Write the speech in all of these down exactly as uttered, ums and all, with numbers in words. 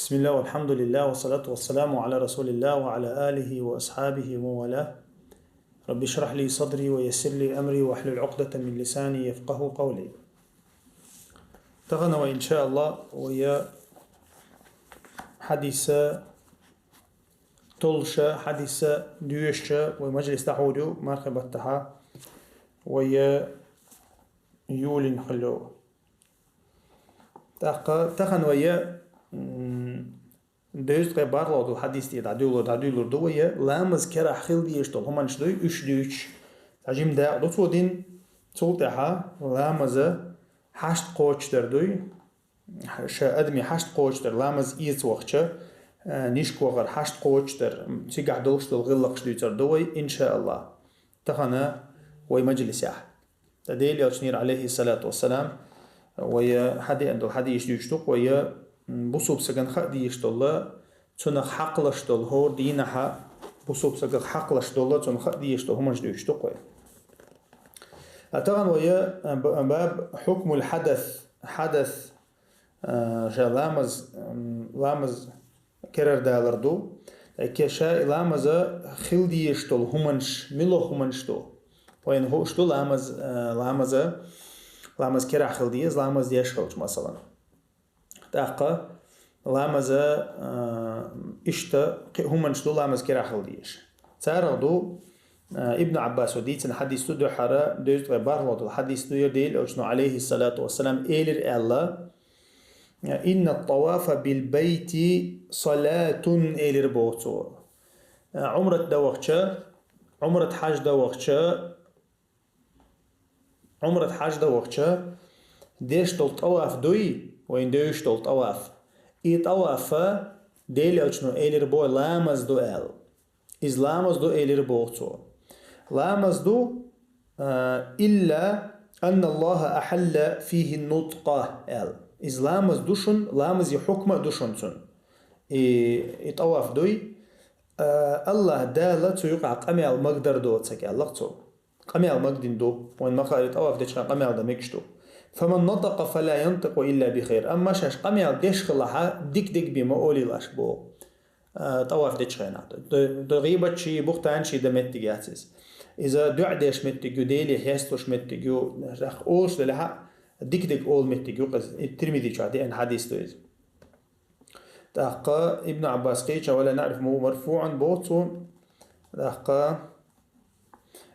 بسم الله والحمد لله والصلاة والسلام على رسول الله وعلى آله وأصحابه ومن والاه. رب اشرح لي صدري ويسر لي أمري واحلل عقدة من لساني يفقهوا قولي. Тахан вай, иншааллах, вай хьадиса толуша, хьадиса доьшуша вай мажлис дӀахьур ю мархий баттахьа, вай юлин хилла. ТӀаккха тахан вай, м, дезткъе бархӀлагӀа долу хьадис тӀе дӀадуьйлур, дӀадуьйлур ду вай, ламаз керахь хила дезаш долу хӀуманаш дуй, уьш дуьйцуш. Цхьа жима дакъа ду цо дина, цул тӀаьхьа ламаза хьашт кхочушдар дуй, ша адаме хьашт кхочушдар, ламаз эца вахча, а, нишка вахар хьашт кхочушдар, цигахь долуш долу гӀиллакхаш дуьйцур ду вай, иншааллах, тахана вай мажлисехь. Ткъа Делан Элчанера, алейхиссалату вассалам, вай хьадеана долу хьадисаш дуьйцуш ду-кх вай, м, бусулба сагана хаа дезаш долу, цунах хьакхалаш долу, хӀора дийнахьа бусулба сагах хьакхалаш долу, цунах хаа дезаш долу хӀуманаш дуьйцуш ду-кх вай. А тахана вай, а, б-, баб хьукмул хьадас, хьадас, а, ша ламаз, м, ламаз керардалар ду. Ке ша и ламаза хила дезаш долу хӀуманаш, мила хӀуманаш ду? Вайна хууш ду ламаз, а, ламаза, ламаз керахь хила деза, ламаз деш хилча, масалан. ТӀаккха ламаза, а, иштта кхин хӀуманаш ду ламаз керахь хила дезаш. Царах ду, а, Ибн Ӏаббасо дийцина хьадис ду, дуьххьара дезткъе бархӀлагӀа долу хьадис ду, яра Делан Элчано, алейхиссалату вассалам, элира аьлла: «Инна ат-тавафа бил байти салатун», — элира боху цо. Ӏумрат дан вахча, Ӏумрат хьаж дан вахча, Ӏумрат хьаж дан вахча деш долу тӀаваф дуй, вайна девзаш долу тӀаваф. И тӀавафа Делан Элчано элира боху ламаз ду аьлла. Иза ламаз ду элира боху цо. Ламаз ду, а, «илла анна Аллаха ахьалла фихи нутӀкъа», — аьлла. Иза ламаз ду шуна, ламазе хьукма а ду шуна цунна. И, и тӀаваф дуй, а, Аллаха Дала цу юкъахь къамел магдар доцург аьлла-кх цо. Къамел магдина ду, вайна ма-хаъара, тӀаваф дечу хенахь къамел дан мегаш ду. «Фаман натӀакъа фала янтӀикъу илла би хайр». Амма шаьш къамел деш хилахь, дика дерг бен ма олийла аш боху. А, тӀаваф дечу хенахь. Д-, д-, гӀийбатчий, бухтанчий дан меттиг яц иза. Иза дуӀа деш меттиг ю, Деле хьесталуш меттиг ю, рах олуш делахь а, дика дерг олу меттиг ю-кх иза. И Тирмизи чохь деана хьадис ду иза. ТӀаккха Ибн Ӏаббас кхеча: «Ва ла наърифу марфуӀан», — боху цо. ТӀаккха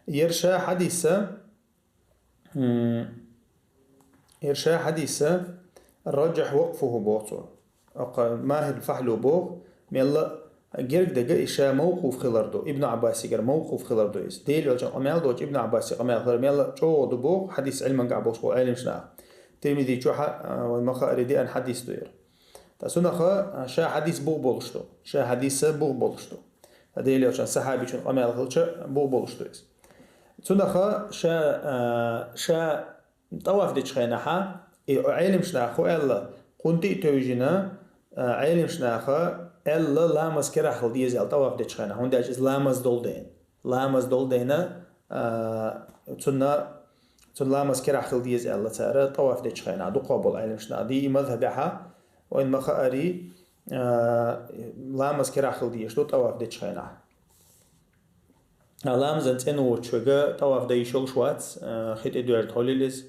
яра ша хьадиса, м, яра ша хьадиса, «ражжахь вакъфуху», — боху цо. Аккха Махьил Фахьлу боху, мелла герга дерг и ша мавкъуф хилар ду, Ибн Ӏаббасигара мавкъуф хилар ду иза. Делан Элчан къамел доцуш Ибн Ӏаббаси къамел хилар мелла чӀогӀа ду боху, хьадис Ӏилманехь болуш болу Ӏеламнах. Тирмизи чохь а, вайна ма-хаъара, деана хьадис ду яра. Ткъа цунах, а, ша хьадис бух болуш ду. Ша хьадис бух болуш ду. Ткъа Делан Элчан сахьабичун къамел хилча бух болуш ду иза. Цунах ша, а, ша тӀаваф дечу хенахь, и Ӏеламнах хӀу аьлла, кхунтӀи а тевжина, а, Ӏеламнаха аьлла, ламаз керахь хила деза аьлла тӀаваф дечу хенахь, хӀунда аьлча иза ламаз долу дена. Ламаз долу дена, а, цунна, цунна ламаз керахь хила деза аьлла цара тӀаваф дечу хенахь, дукхах болу Ӏеламнах. Ди и мазхьабехь, вайна ма-хаъара, а, ламаз керахь хила дезаш ду тӀаваф дечу хенахь. А, ламазан цӀена воцуш верг тӀаваф дан йиш йолуш вац, а, хи тӀе доьжна хуьлийла иза,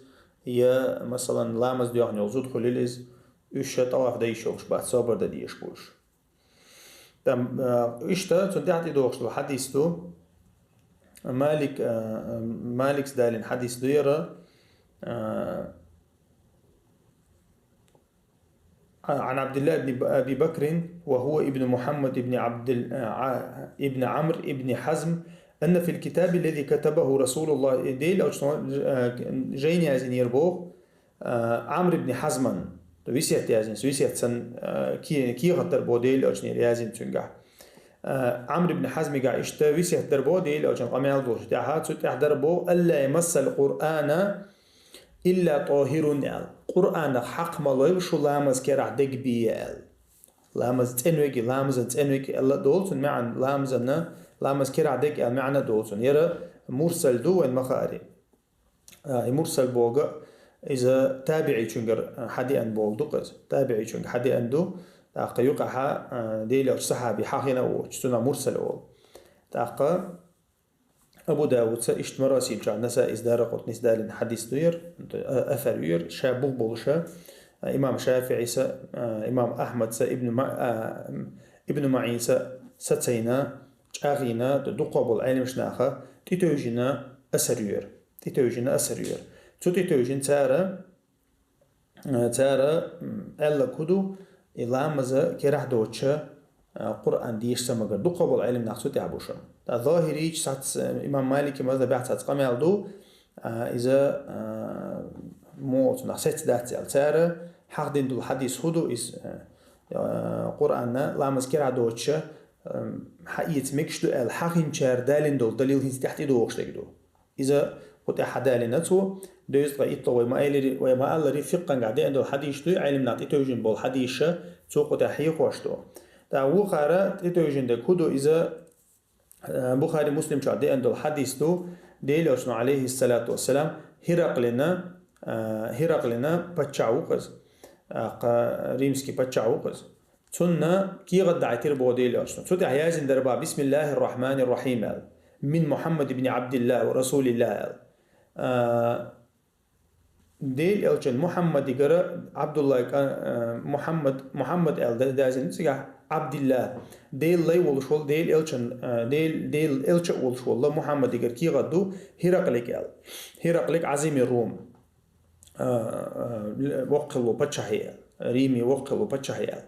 я, масалан, ламаз доьхна йолу зуда хуьлийла иза, уьш ша тӀаваф дан йиш йолуш бац, собар дан дезаш бу уьш. Там, а, иштта, цунна тӀаьхьа тӀедогӀуш долу хьадис ду. Малик, а, Маликс далийна хьадис ду яра, а, عن عبد الله بن أبي بكر وهو ابن محمد بن عبد ال-، а, ابن عمرو بن حزم أن في الكتاب الذي كتبه رسول الله, Делан Элчано, а, жайна яздинера боху, а, Ӏамр ибн Хьазман, весет яздина, весет санна, а, ке-, кехат дар боху Делан Элчанера яздина цуьнгахь. А, Ӏамр ибн Хьазмигахь иштта весет дар боху Делан Элчан къамел долуш тӀаьхьа, цу тӀаьхьа дар боху: «Алла ямассал Къуръана илла тӀохирун», — аьлла. Къуръанах хьакха ма лойла шу ламаз керахь дерг бен аьлла. Ламаз цӀена верг, ламазан цӀена верг аьлла а долу цунна маьӀна, ламазанна, ламаз керахь дерг аьлла маьӀна а долу цунна. Яра мурсал ду вайна ма-хаъара. А, и мурсал боху, иза табиӀичуьнгара хьадеана боху ду-кх иза. ТабиӀичуьнга хьадеана ду, ТӀаккха юкъахьа, а, Делан элча сахьаби хьахина а воацаш, цунах мурсал олу. ТӀаккха Абу Давудца, иштта Марасил чохь, Насаис, Даракъутнис далийна хьадис ду яра, а, асар ю яра, ша бух болуша, а, имам ШафиӀиса, а, имам Ахмадса, Ибн Ма-, а, Ибн МаӀинса сацийна, чӀагӀйина, дукхах болу Ӏеламнаха тӀетевжина асар ю яра. ТӀетевжина асар ю яра. Цу тӀетевжина цара, Цара, м, аьлларг хӀун ду, и ламаза керахь доцуша, а, Къуръан деша ца магар. Дукхах болу Ӏеламнах цу тӀехь бу шуна. Ткъа зохирийча сац, имам Малики мазхабехь сац къамел ду, а, иза, а, муха цунах сецца дац аьлла. Цара хьахдина долу хьадис хӀун ду, иза, а, Къуръанна ламаза керахь доцуша, ам, хьаэца мегаш ду аьлла хьахинчара далийна долу далил хӀинца тӀехь тӀедогӀуш дерг ду. Иза кху тӀехь хьадалийна цо, дезткъе итт вай ма-, вай ма-аллара, фикъхӀангахь деана долу хьадисаш дуй, Ӏеламнах тӀетевжина болу хьадисаш, цо кху тӀехь хьехош ду. ТӀаккха вукхара тӀетевжина дерг хӀун ду, иза, а, Бухари, Муслим чохь деана долу хьадис ду, Делан элчано, Ӏалайхиссалату вассалам, ХӀиракълина, а, ХӀиракълина паччахь ву-кх иза, а, кха-, римский паччахь ву-кх иза. Цунна кехат дахьийтира боху Делан элчано. Цу тӀехь яздина дара боху: «Бисмиллахир Рахманир Рахим», – аьлла. «Мин Мухаммад ибн Абдиллах ва Расулиллах», – аьлла. А, Делан элчан Мухаммадигара, Абдуллах кӀа-, а, Мухаммад, Мухаммад аьлла да-, даздина цигахь, Абдиллах. Делан лай волуш волу, Делан элчан, а, Дел-, Делан элча а волуш волу Мухаммадигара кехат ду ХӀиракълига аьлла. ХӀиракълиг Ӏазими Рум. А, а, воккхалла паччахье аьлла, Риме воккхалла паччахье аьлла.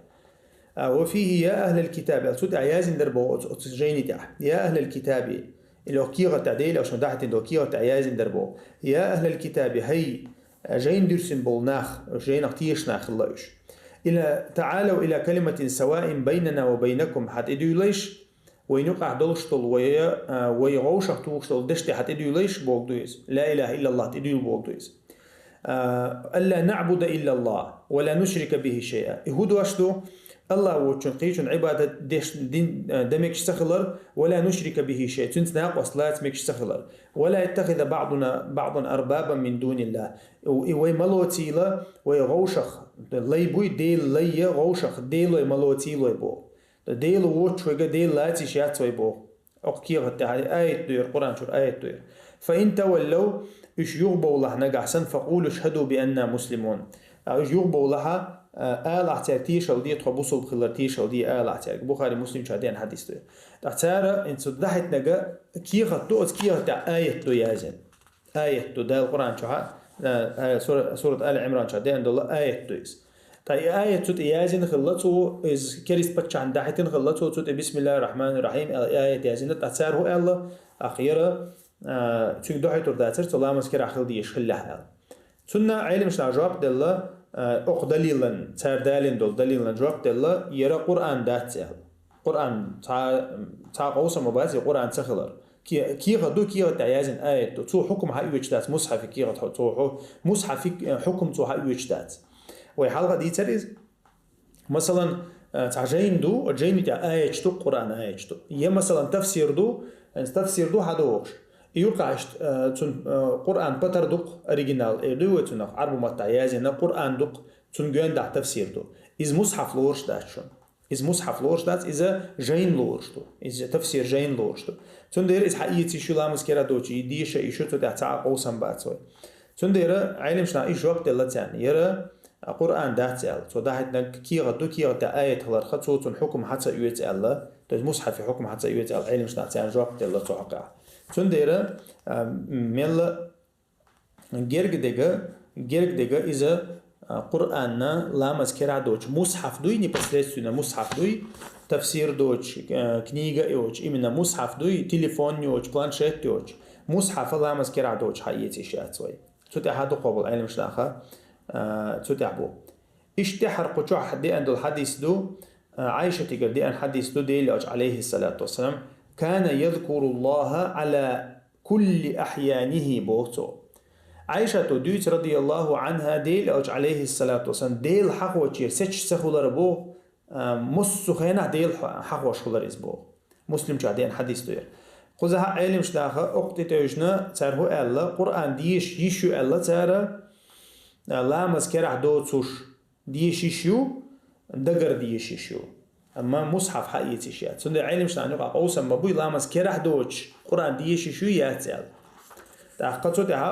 А, «Ва фихи я ахлал китаби», аьлла, цу тӀехь яздина дара боху оцу, оцу жайни тӀехь: «Я ахлал китаби», или оха кехат тӀехь, Делан элчано дахьийтина долу кехат тӀехь яздина дара боху: «Я ахлал китаби, хӀай, жайна дуьрсина болу нах, жайнах тешаш нах хилла уьш. Ила, таӀалав ила калиматин саваин байнана ва байнакум», хьа тӀедуьйлайш, вайна юкъахь долуш долу, вай, а, вай гӀовшах тухуш долу дешна тӀе хьа тӀедуьйлайш боху ду иза. Ла илаха иллаллах тӀедуьйла боху ду иза. А, «Алла наъбуда иллаллах, ва ла нушрика бихи шайъа». И хӀун дош ду? Аллах воцчун кхечун Ӏибадат деш дин, а, дан мегаш ца хилар, «ва ла нушрика бихи шайъа», цуьнца накъост лаца мегаш ца хилар. «Ва ла яттахиза баъдуна баъдан арбабан мин дуниллах». И вай ма лоцийла, вай гӀовшах лай буй, Делан лай я, гӀовшах Делой ма лоцийла вай боху. Дела воцуш вайга Дела лацийш яц вай боху. Окху кехат тӀехь аят ду яра, Къуръан чуьра аят ду яра. «Фа ин таваллав», уьш юхабовлахь нагахь санна, «факъулу шхаду би анна муслимун». А уьш юхабовлахьа, а, алахь цаьрга тешалла де, тхо бусулба хилар тешалла де алахь цаьрга. Бухари, Муслим чохь деана хьадис ду яра. ТӀаккха цара, ин цу дахьийтинарг кехат ду, оцу кехат тӀехь аят ду яздина. Аят ду, Дала Къуръан чохь, а, а, сура-, сурат Али Ӏимран чохь деана долу аят ду иза. Ткъа и аят цу тӀе яздина хилла цо, иза керист паччахьна дахьийтина хилла цо, цу тӀе «Бисмиллахир Рахманир Рахим» аьлла аят яздина, ткъа цара хӀун аьлла, ах, яра, а, цуьнга дохьуьйтур дацара, цо ламаз керахь хила дезаш хиллехь аьлла. Цунна Ӏеламнаха жоп делла, а, окху далилан, цара далийна долу далилан жоп делла, яра Къуръан дац аьлла. Къуръан цхьа, цхьа къовсам а бац, и Къуръан ца хилар. Ке-, кехат ду, кехат тӀехь яздина аят ду. Цо хьукум хьаоьцуш дац, мусхьафи кехат хьо-, цо хьу-, мусхьафи, э, хьукум цо хьаоьцуш дац. Вай хьалха дийцара иза. Масалан, э, цхьа жайн ду, жайни тӀехь аяташ ду, Къуръан аяташ ду. Я, масалан, тафсир ду, э, тафсир ду хьадогӀуш. И юкъахь иштта, э, цун, э, Къуръан патар ду-кх, оригинал, э, ду вай цунах, Ӏарбу маттахь яздина Къуръан ду-кх, цун гоьндахь тафсир ду. Иза мусхьаф лоруш дац шуна. Иза мусхьаф лоруш дац, иза жайн лоруш ду. Иза тафсир жайн лоруш ду. Цундела иза хьаэца йиш ю ламаз керахь доцуш, и деша йиш ю, цу тӀехь цхьа а къовсам бац вай. Цундела Ӏеламнаха и жоп делла царна. Яра Къуръан дац аьлла. Цо дахьийтинарг кехат ду, кехат тӀехь аят хиларха, цо цунна хьукум хьа ца оьцу аьлла. То есть мусхьафи хьукум хьа ца оьцу аьлла, Ӏеламнаха царна жоп делла цу хьокъехь. Цундела, а, мелла Герга дега, герга дега иза, а, Къуръанна ламаз керахь доцуш мусхьаф дуй, непосредственно мусхьаф дуй, тафсир доцуш, а, книга йоцуш, именно мусхьаф дуй, телефон йоцуш, планшет йоцуш. Мусхьафа ламаз керахь доцуш хьаэца йиш яц вай. Цу тӀехь дукхах болу Ӏеламнаха, а, цу тӀехь бу. Иштта тӀаьххьара кху чохь деана долу хьадис ду, а, Ӏайшатигара деана хьадис ду, Делан элча, Ӏалайхиссалату вассалам, «Кана язкуруллаха Ӏала кулли ахьянихи», боху цо. Ӏайшата дуьйцу, радияллаху анхьа, Делан элча, Ӏалайхиссалату вассалам, Дела хьахочера сецаш ца хилар боху, а, массо а хенахь Дела хьа-, хьахош хилар иза боху. Муслим чохь деана хьадис ду яра. Кхузахьа Ӏеламнаха окху тӀе тевжина, цара хӀун аьлла, Къуръан деша йиш ю аьлла цара, а, ламаз керахь доцуш, деша йиш ю, дагара деша йиш ю. Амма мусхьаф хьаэца йиш яц. Цундела Ӏелимашна юкъахь къовсам ма буй, ламаз керахь доцуш Къуръан деша йиш юй, яц аьлла. ТӀаккха цу тӀехь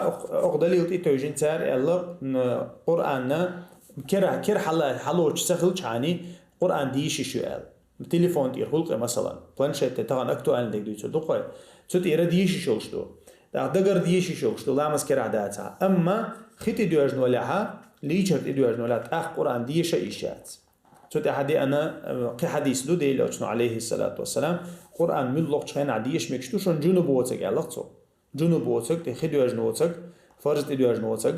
оха далил тӀе тевжина цара аьлла, м, Къуръанна кера, кера хьала-, хьалоцуш ца хилчхьана, Къуръан деша йиш ю аьлла. Телефон тӀера хуьлу-кх, масалан, планшет тӀе тахана актуальный дерг дуьйцур ду-кх вай. Цу тӀера деша йиш йолуш ду. ТӀаккха дагара деша йиш йолуш ду, ламаз керахь дацахь. Амма хи тӀе доьжна валахь, лийчар тӀе доьжна валахь, тӀаккха Къуръан деша йиш яц. Цу тӀехь деана, э, кхин хьадис ду, Делан Элчано, Ӏалайхиссалату вассалам, Къуръан муьлххачу хенахь деша мегаш ду шуна жунуб воцург, аьлла-кх цо. Жунуб воцург, тӀе хи доьжна воцург, фарз тӀе доьжна воцург,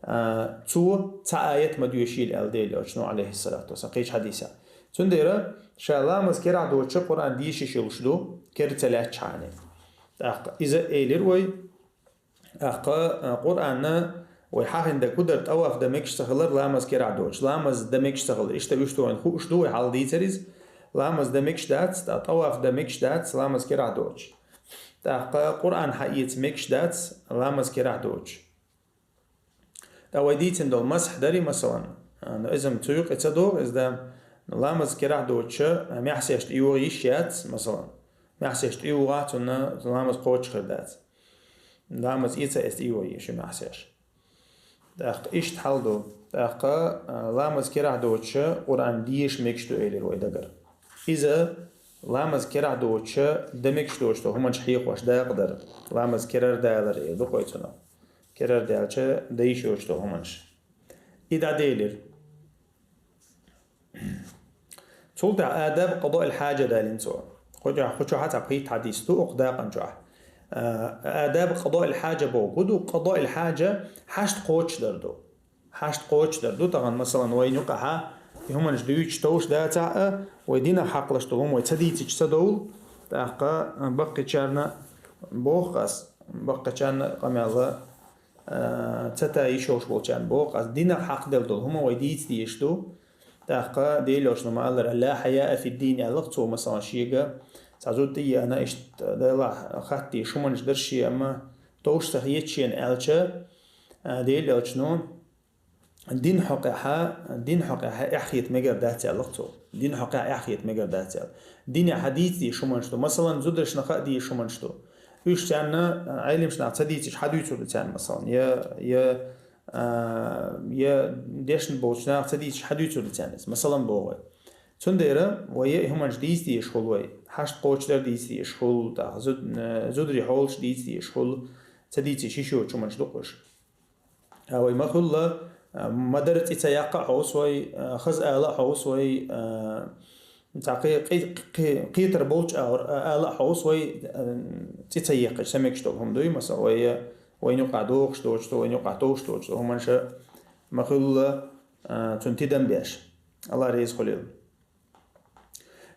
а, цо цхьа аят ма доьшийла, аьлла Делан Элчано, Ӏалайхиссалату вассалам, кхечу хьадисехь. Цундела ша ламаз керахь доцуш Къуръан деша йиш йолуш ду, кера ца лаьцчхьана. ТӀаккха иза элира вай, тӀаккха, а, Къуръанна вай хьахийна дерг хӀун дара, тӀаваф дан мегаш ца хилар ламаз керахь доцуш, ламаз дан мегаш ца хилар. Иштта уьш ду вайна хууш ду, вай хьалха дийцира иза. Ламаз дан мегаш дац, тӀаккха тӀаваф дан мегаш дац, ламаз керахь доцуш. ТӀаккха Къуръан хьаэца мегаш дац, ламаз керахь доцуш. ТӀаккха вай дийцина долу масхь дарий, масалан, а, ну, иза-м цу юкъе ца догӀу, иза дан, ну, ламаз керахь доцуш, а, маьхьсеш тӀейогӀу йиш яц, масалан. Маьхьсеш тӀейогӀахь, цунна ламаз кхочуш хир дац. Ламаз эца эца тӀейогӀу йиш ю маьхьсеш. ТӀаккха иштта хьал ду. ТӀаккха, а, ламаз керахь доцуш Къуръан деша мегаш ду, элира вай дагара. Иза ламаз керахь доцуш дан мегаш доцуш долу хӀуманаш хьехош дакъа дара. Ламаз керара далар эр ду-кх вай цунах. Керара даьлча дан йиш йоцуш долу хӀуманаш. И дӀаделира. Цул тӀаьхьа адаб къадоил хьаджа далийна цо. Кху чохь-, кху чохь цхьа пхийтта хьадис ду, окху дакъан чохь. А, адаб къадоил хьаджа боху хӀун ду? Къадоил хьаджа хьашт кхочушдар ду. Хьашт кхочушдар ду, тахана, масалан, вайна юкъахь и хӀуманаш дуьйцуш товш дацахь а, вай динах хьакхалаш долу хӀума вай ца дийцича ца довла, тӀаккха баккхийчарна боху ас, баккхийчарна къамел а, а, ца та йиш йолуш болчарна боху ас, динах хьакхаделла долу хӀума вай дийца дезаш ду. ТӀаккха Делан Элчано ма-аллара, «Ла хьаяа фид-дин», аьлла-кх цо, масалан, шега цхьа зуда тӀееана, иштта Делахь хатта дезаш хӀуманаш дара шен, амма товш ца хета шена аьлча, а, Делан Элчано, дин хьокъехь, дин хьокъехь эхь хета мегар дац, аьлла-кх цо. Дин хьокъехь эхь хета мегар дац аьлла. Динехь дийца дезаш хӀуманаш ду. Масалан, зударшна хаа дезаш хӀуманаш ду. Уьш царна, а, Ӏелимашна нах ца дийцича хьадуьйцур ду царна, масалан. Я, я, а, я дешна болчу нах ца дийцича хьадуьйцур ду царна иза. Масалан, боху вай. Цундела вай я и хӀуманаш дийца дезаш хуьлу вай. Хьашт кхочушдар дийца дезаш хуьлу, тӀаккха зуд-, а, зударий хьолаш дийца дезаш хуьлу. Ца дийцича йиш йоцу хӀуманаш ду-кх уьш. А вай ма-хуьллу, а, ма-дарра цӀе ца яккха а хьовсу вай, а, хаза ала а хьовсу вай, а, цхьа кхе-, кхе-, кхе-, кхетар болчу агӀор, а, ала а хьовсу вай, а, цӀе ца еккхича, ца мегаш долу хӀума дуй, масала, вай, вайна юкъахь дохуш доцуш, вайна юкъахь товш доцуш, хӀуманаш ма-хуьллу, а, цунна тидам беш. Алла реза хуьлийла.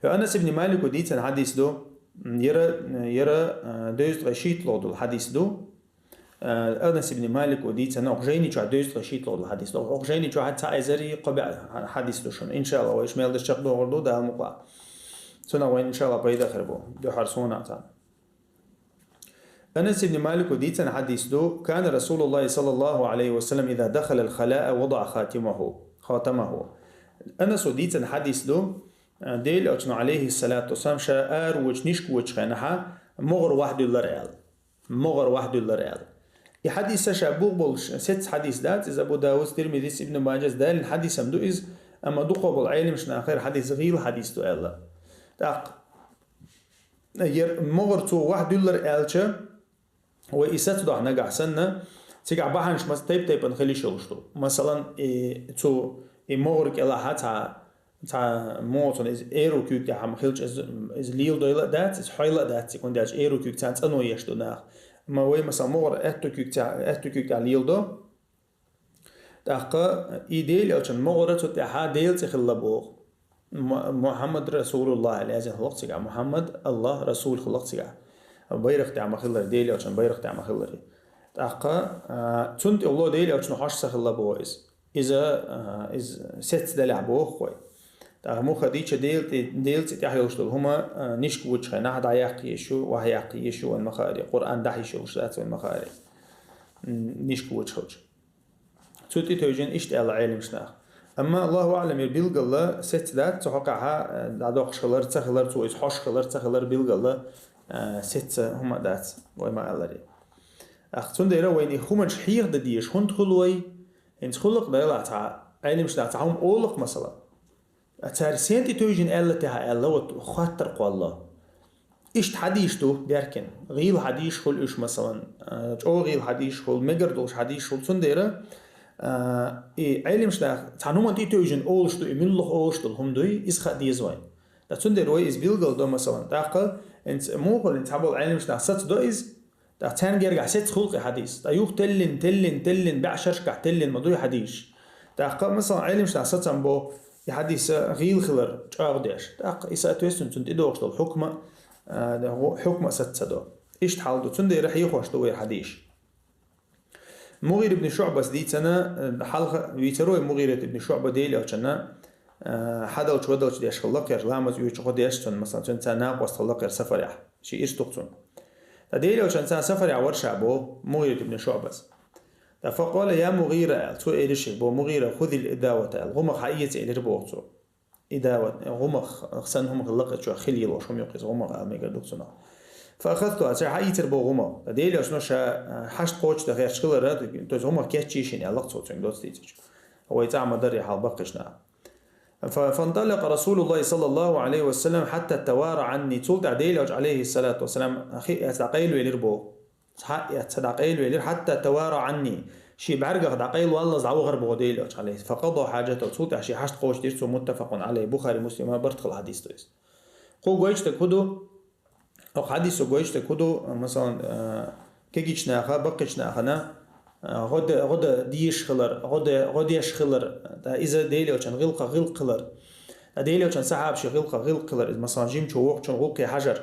Анас ибн Малико дийцина хьадис ду, яра, яра, а, дезткъе шийтталгӀа долу хьадис ду. А, Анас ибн Малико дийцина, окху жайни чохь дезткъе шийтталгӀа долу хьадис ду. Окху жайни чохь цхьа эзари кхо бӀе хьадис ду шуна. Иншалла, вай уьш мел даш чекхдохур ду, Дала мукъалахь. Цунах вайн, иншалла, пайда хир бу. Дуьхьал суна цхьаъ. Анас ибн Малико дийцина хьадис ду: «Кана Расулуллахи саллаллаху алейхи ва саллям иза дахалал халаа вадаъа хатимаху, хатамаху». Анасо дийцина хьадис ду, Делан Элчано, алейхиссалату вассалам, ша ара воьдуш, нишка воьдучу хенахь, могӀара вахьа дуьллар аьлла. МогӀара вахьа дуьллар аьлла. И хьадис ша бух болуш сецца хьадис дац, иза Абу Давудс, Тирмизис, Ибн Маджас далийна хьадис-м ду иза, амма дукхах болу Ӏелимаш нахера хьадис гӀийла хьадис ду аьлла. ТӀаккха Яр-, могӀара цо вахьа дуьллар аьлча, вай и сацадохь нагахь санна, цигахь бахьанаш маса тайп-тайпана хила йиш йолуш ду. Масалан, и цо и могӀара кӀелахь цхьа, цхьа моцана иза эру куьйга тӀехь хӀума хилча, иза, иза леладойла а дац, иза хьойла а дац, цигахь, хӀунда аьлча эру куьйга царна цӀано еш ду наха. Ма вай, масалан, могӀара аьтту куьйга тӀехь, аьтту куьйга тӀехь леладо, тӀаккха и Делан Элчан могӀара цу тӀехьа Делан цӀе хилла боху. Му-, Мухьаммад Расулуллах аьлла язъян хилла-кх цигахь. Мухьаммад Аллах Расул хилла-кх цигахь. Байракх тӀехь ма-хиллара, Делан Элчан байракх тӀехь ма-хиллара. ТӀаккха, а, цунна тӀе улло Делан Элчан хьош ца хилла боху иза. Иза, а, иза сецца делахь боху вай. ТӀаккха муха дийча Делан тӀе-, Делан цӀе тӀехь йолуш долу хӀума, а, нишка воьдучу хенахь дӀаяккха езаш ю, вахьа яккха езаш ю вайн ма-хаъара, Къуръан дахьа йиш йолуш дац вайн ма-хаъара. М, нишка воьдуш хилча. Цу тӀе тевжина иштта аьлла Ӏелимаш наха: Амма, Аллаху аълам, ер билгала сецца дац, цу хьокъехьа, э, дӀадоккхуш хилар, ца хилар, цо иза хьош хилар, ца хилар билгала, э, сецца хӀума дац, вай ма аллара. ТӀаккха цундела вайна и хӀуманаш хьехаде дезаш хӀунда хул вай? ХӀинца хӀулакъ делахь цхьа, Ӏелимаш нах цхьа хӀума олакх, масала. А цара сен тӀетевжина аьлла техьа аьлла, вот хаттар кхолла. Иштта хьадисаш ду беркин. ГӀийла хьадисаш хул уьш, масалан, а, чӀогӀа гӀийла хьадисаш хул, мегар долуш хьадисаш хул. Цундела, а, и Ӏелимаш нах цхьа хӀуманна тӀетевжина олуш ду, и муьлха олуш долу хӀума дуй, иза хаа деза вайна. Ткъа цундела вай иза билгала до, масалан. ТӀаккха, хӀинца муха хул, хӀинца цхьаболу Ӏелимаш нах саца до иза, ТӀаккха царна гергахь сецца хул-кх и хьадис. Ткъа юха теллина, теллина, теллина, бӀе шерашкахь теллина ма дуй хьадисаш. ТӀаккха, масалан, Ӏелимаш нах сацам бо, и хьадис гӀийла хилар чӀагӀдеш. ТӀаккха и, соответственно, цунна тӀедогӀуш долу хьукма, а, хьукма а саца ца до. Иштта хьал ду. Цундела хьехош ду вай хьадисаш. МугӀира ибн ШуӀбас дийцина, а, хьалха вийцар вай МугӀират ибн ШуӀба, Делан Элчанна, а, хьадалча-вадалча деш хилла-кх, ламаз оьцуш гӀо деш цунна, масалан, цуьнан цхьа накъост хилла-кх, сафарехь. Ши ирс ду-кх цунна. Ткъа Делан Элчанца сафарехь вара ша бо, МугӀират ибн ШуӀбас. Ткъа «факъала я МугӀира», аьлла, цо элира шега бо: «МугӀира, хузил идавата», аьлла, гӀумах хьаэца элира боху цо. Идават, гӀумах санна хӀума хилла-кх, чохь хила йолуш хӀума ю-кх иза, гӀумах ала мегар ду-кх цунах. «Фа ахазтуха», цара хьаийцира бо гӀумах. Ткъа Делан Элчано ша, а, хьашт кхочушдан гӀерташ хилар, то есть гӀумах кечйий шена аьлла-кх цо цуьнга доцца дийцича. Вай цӀахь ма-дарра хьал баккхийчу наха. «Фа-, фанталакъа Расулуллахи саллаллаху Ӏалайхи ва саллам хьатта тавара Ӏанни». Цул тӀаьхьа Делан Элча, Ӏалайхиссалату вассалам, хи эца дӀакъайлавелира боху. Хьа эца дӀакъайлавелира, «хьатта тавара Ӏанни». Шен бӀаьргах дӀакъайлаваллалц дӀавахара боху Делан Элча, Ӏалайхи. «Факъада хьаджатаху». Цул тӀаьхьа шен хьашт кхочушдира цо, муттафакъун Ӏалайхи. Бухари, Муслима барт хилла хьадис ду иза. Кху гойтуш дерг хӀун ду? Оха хьадисо гойтуш дерг хӀун ду, масалан, а, кегийчу наха, баккхийчу нахана, а, гӀо де-, гӀо де дезаш хилар, гӀо де-, гӀо деш хилар, ткъа иза Делан Элчан гӀиллакхах гӀиллакх хилар. Ткъа Делан Элчан сахьабашийн гӀиллакхах гӀиллакх хилар иза, масалан, жимачо воккхачунна гӀуллакхе хьажар.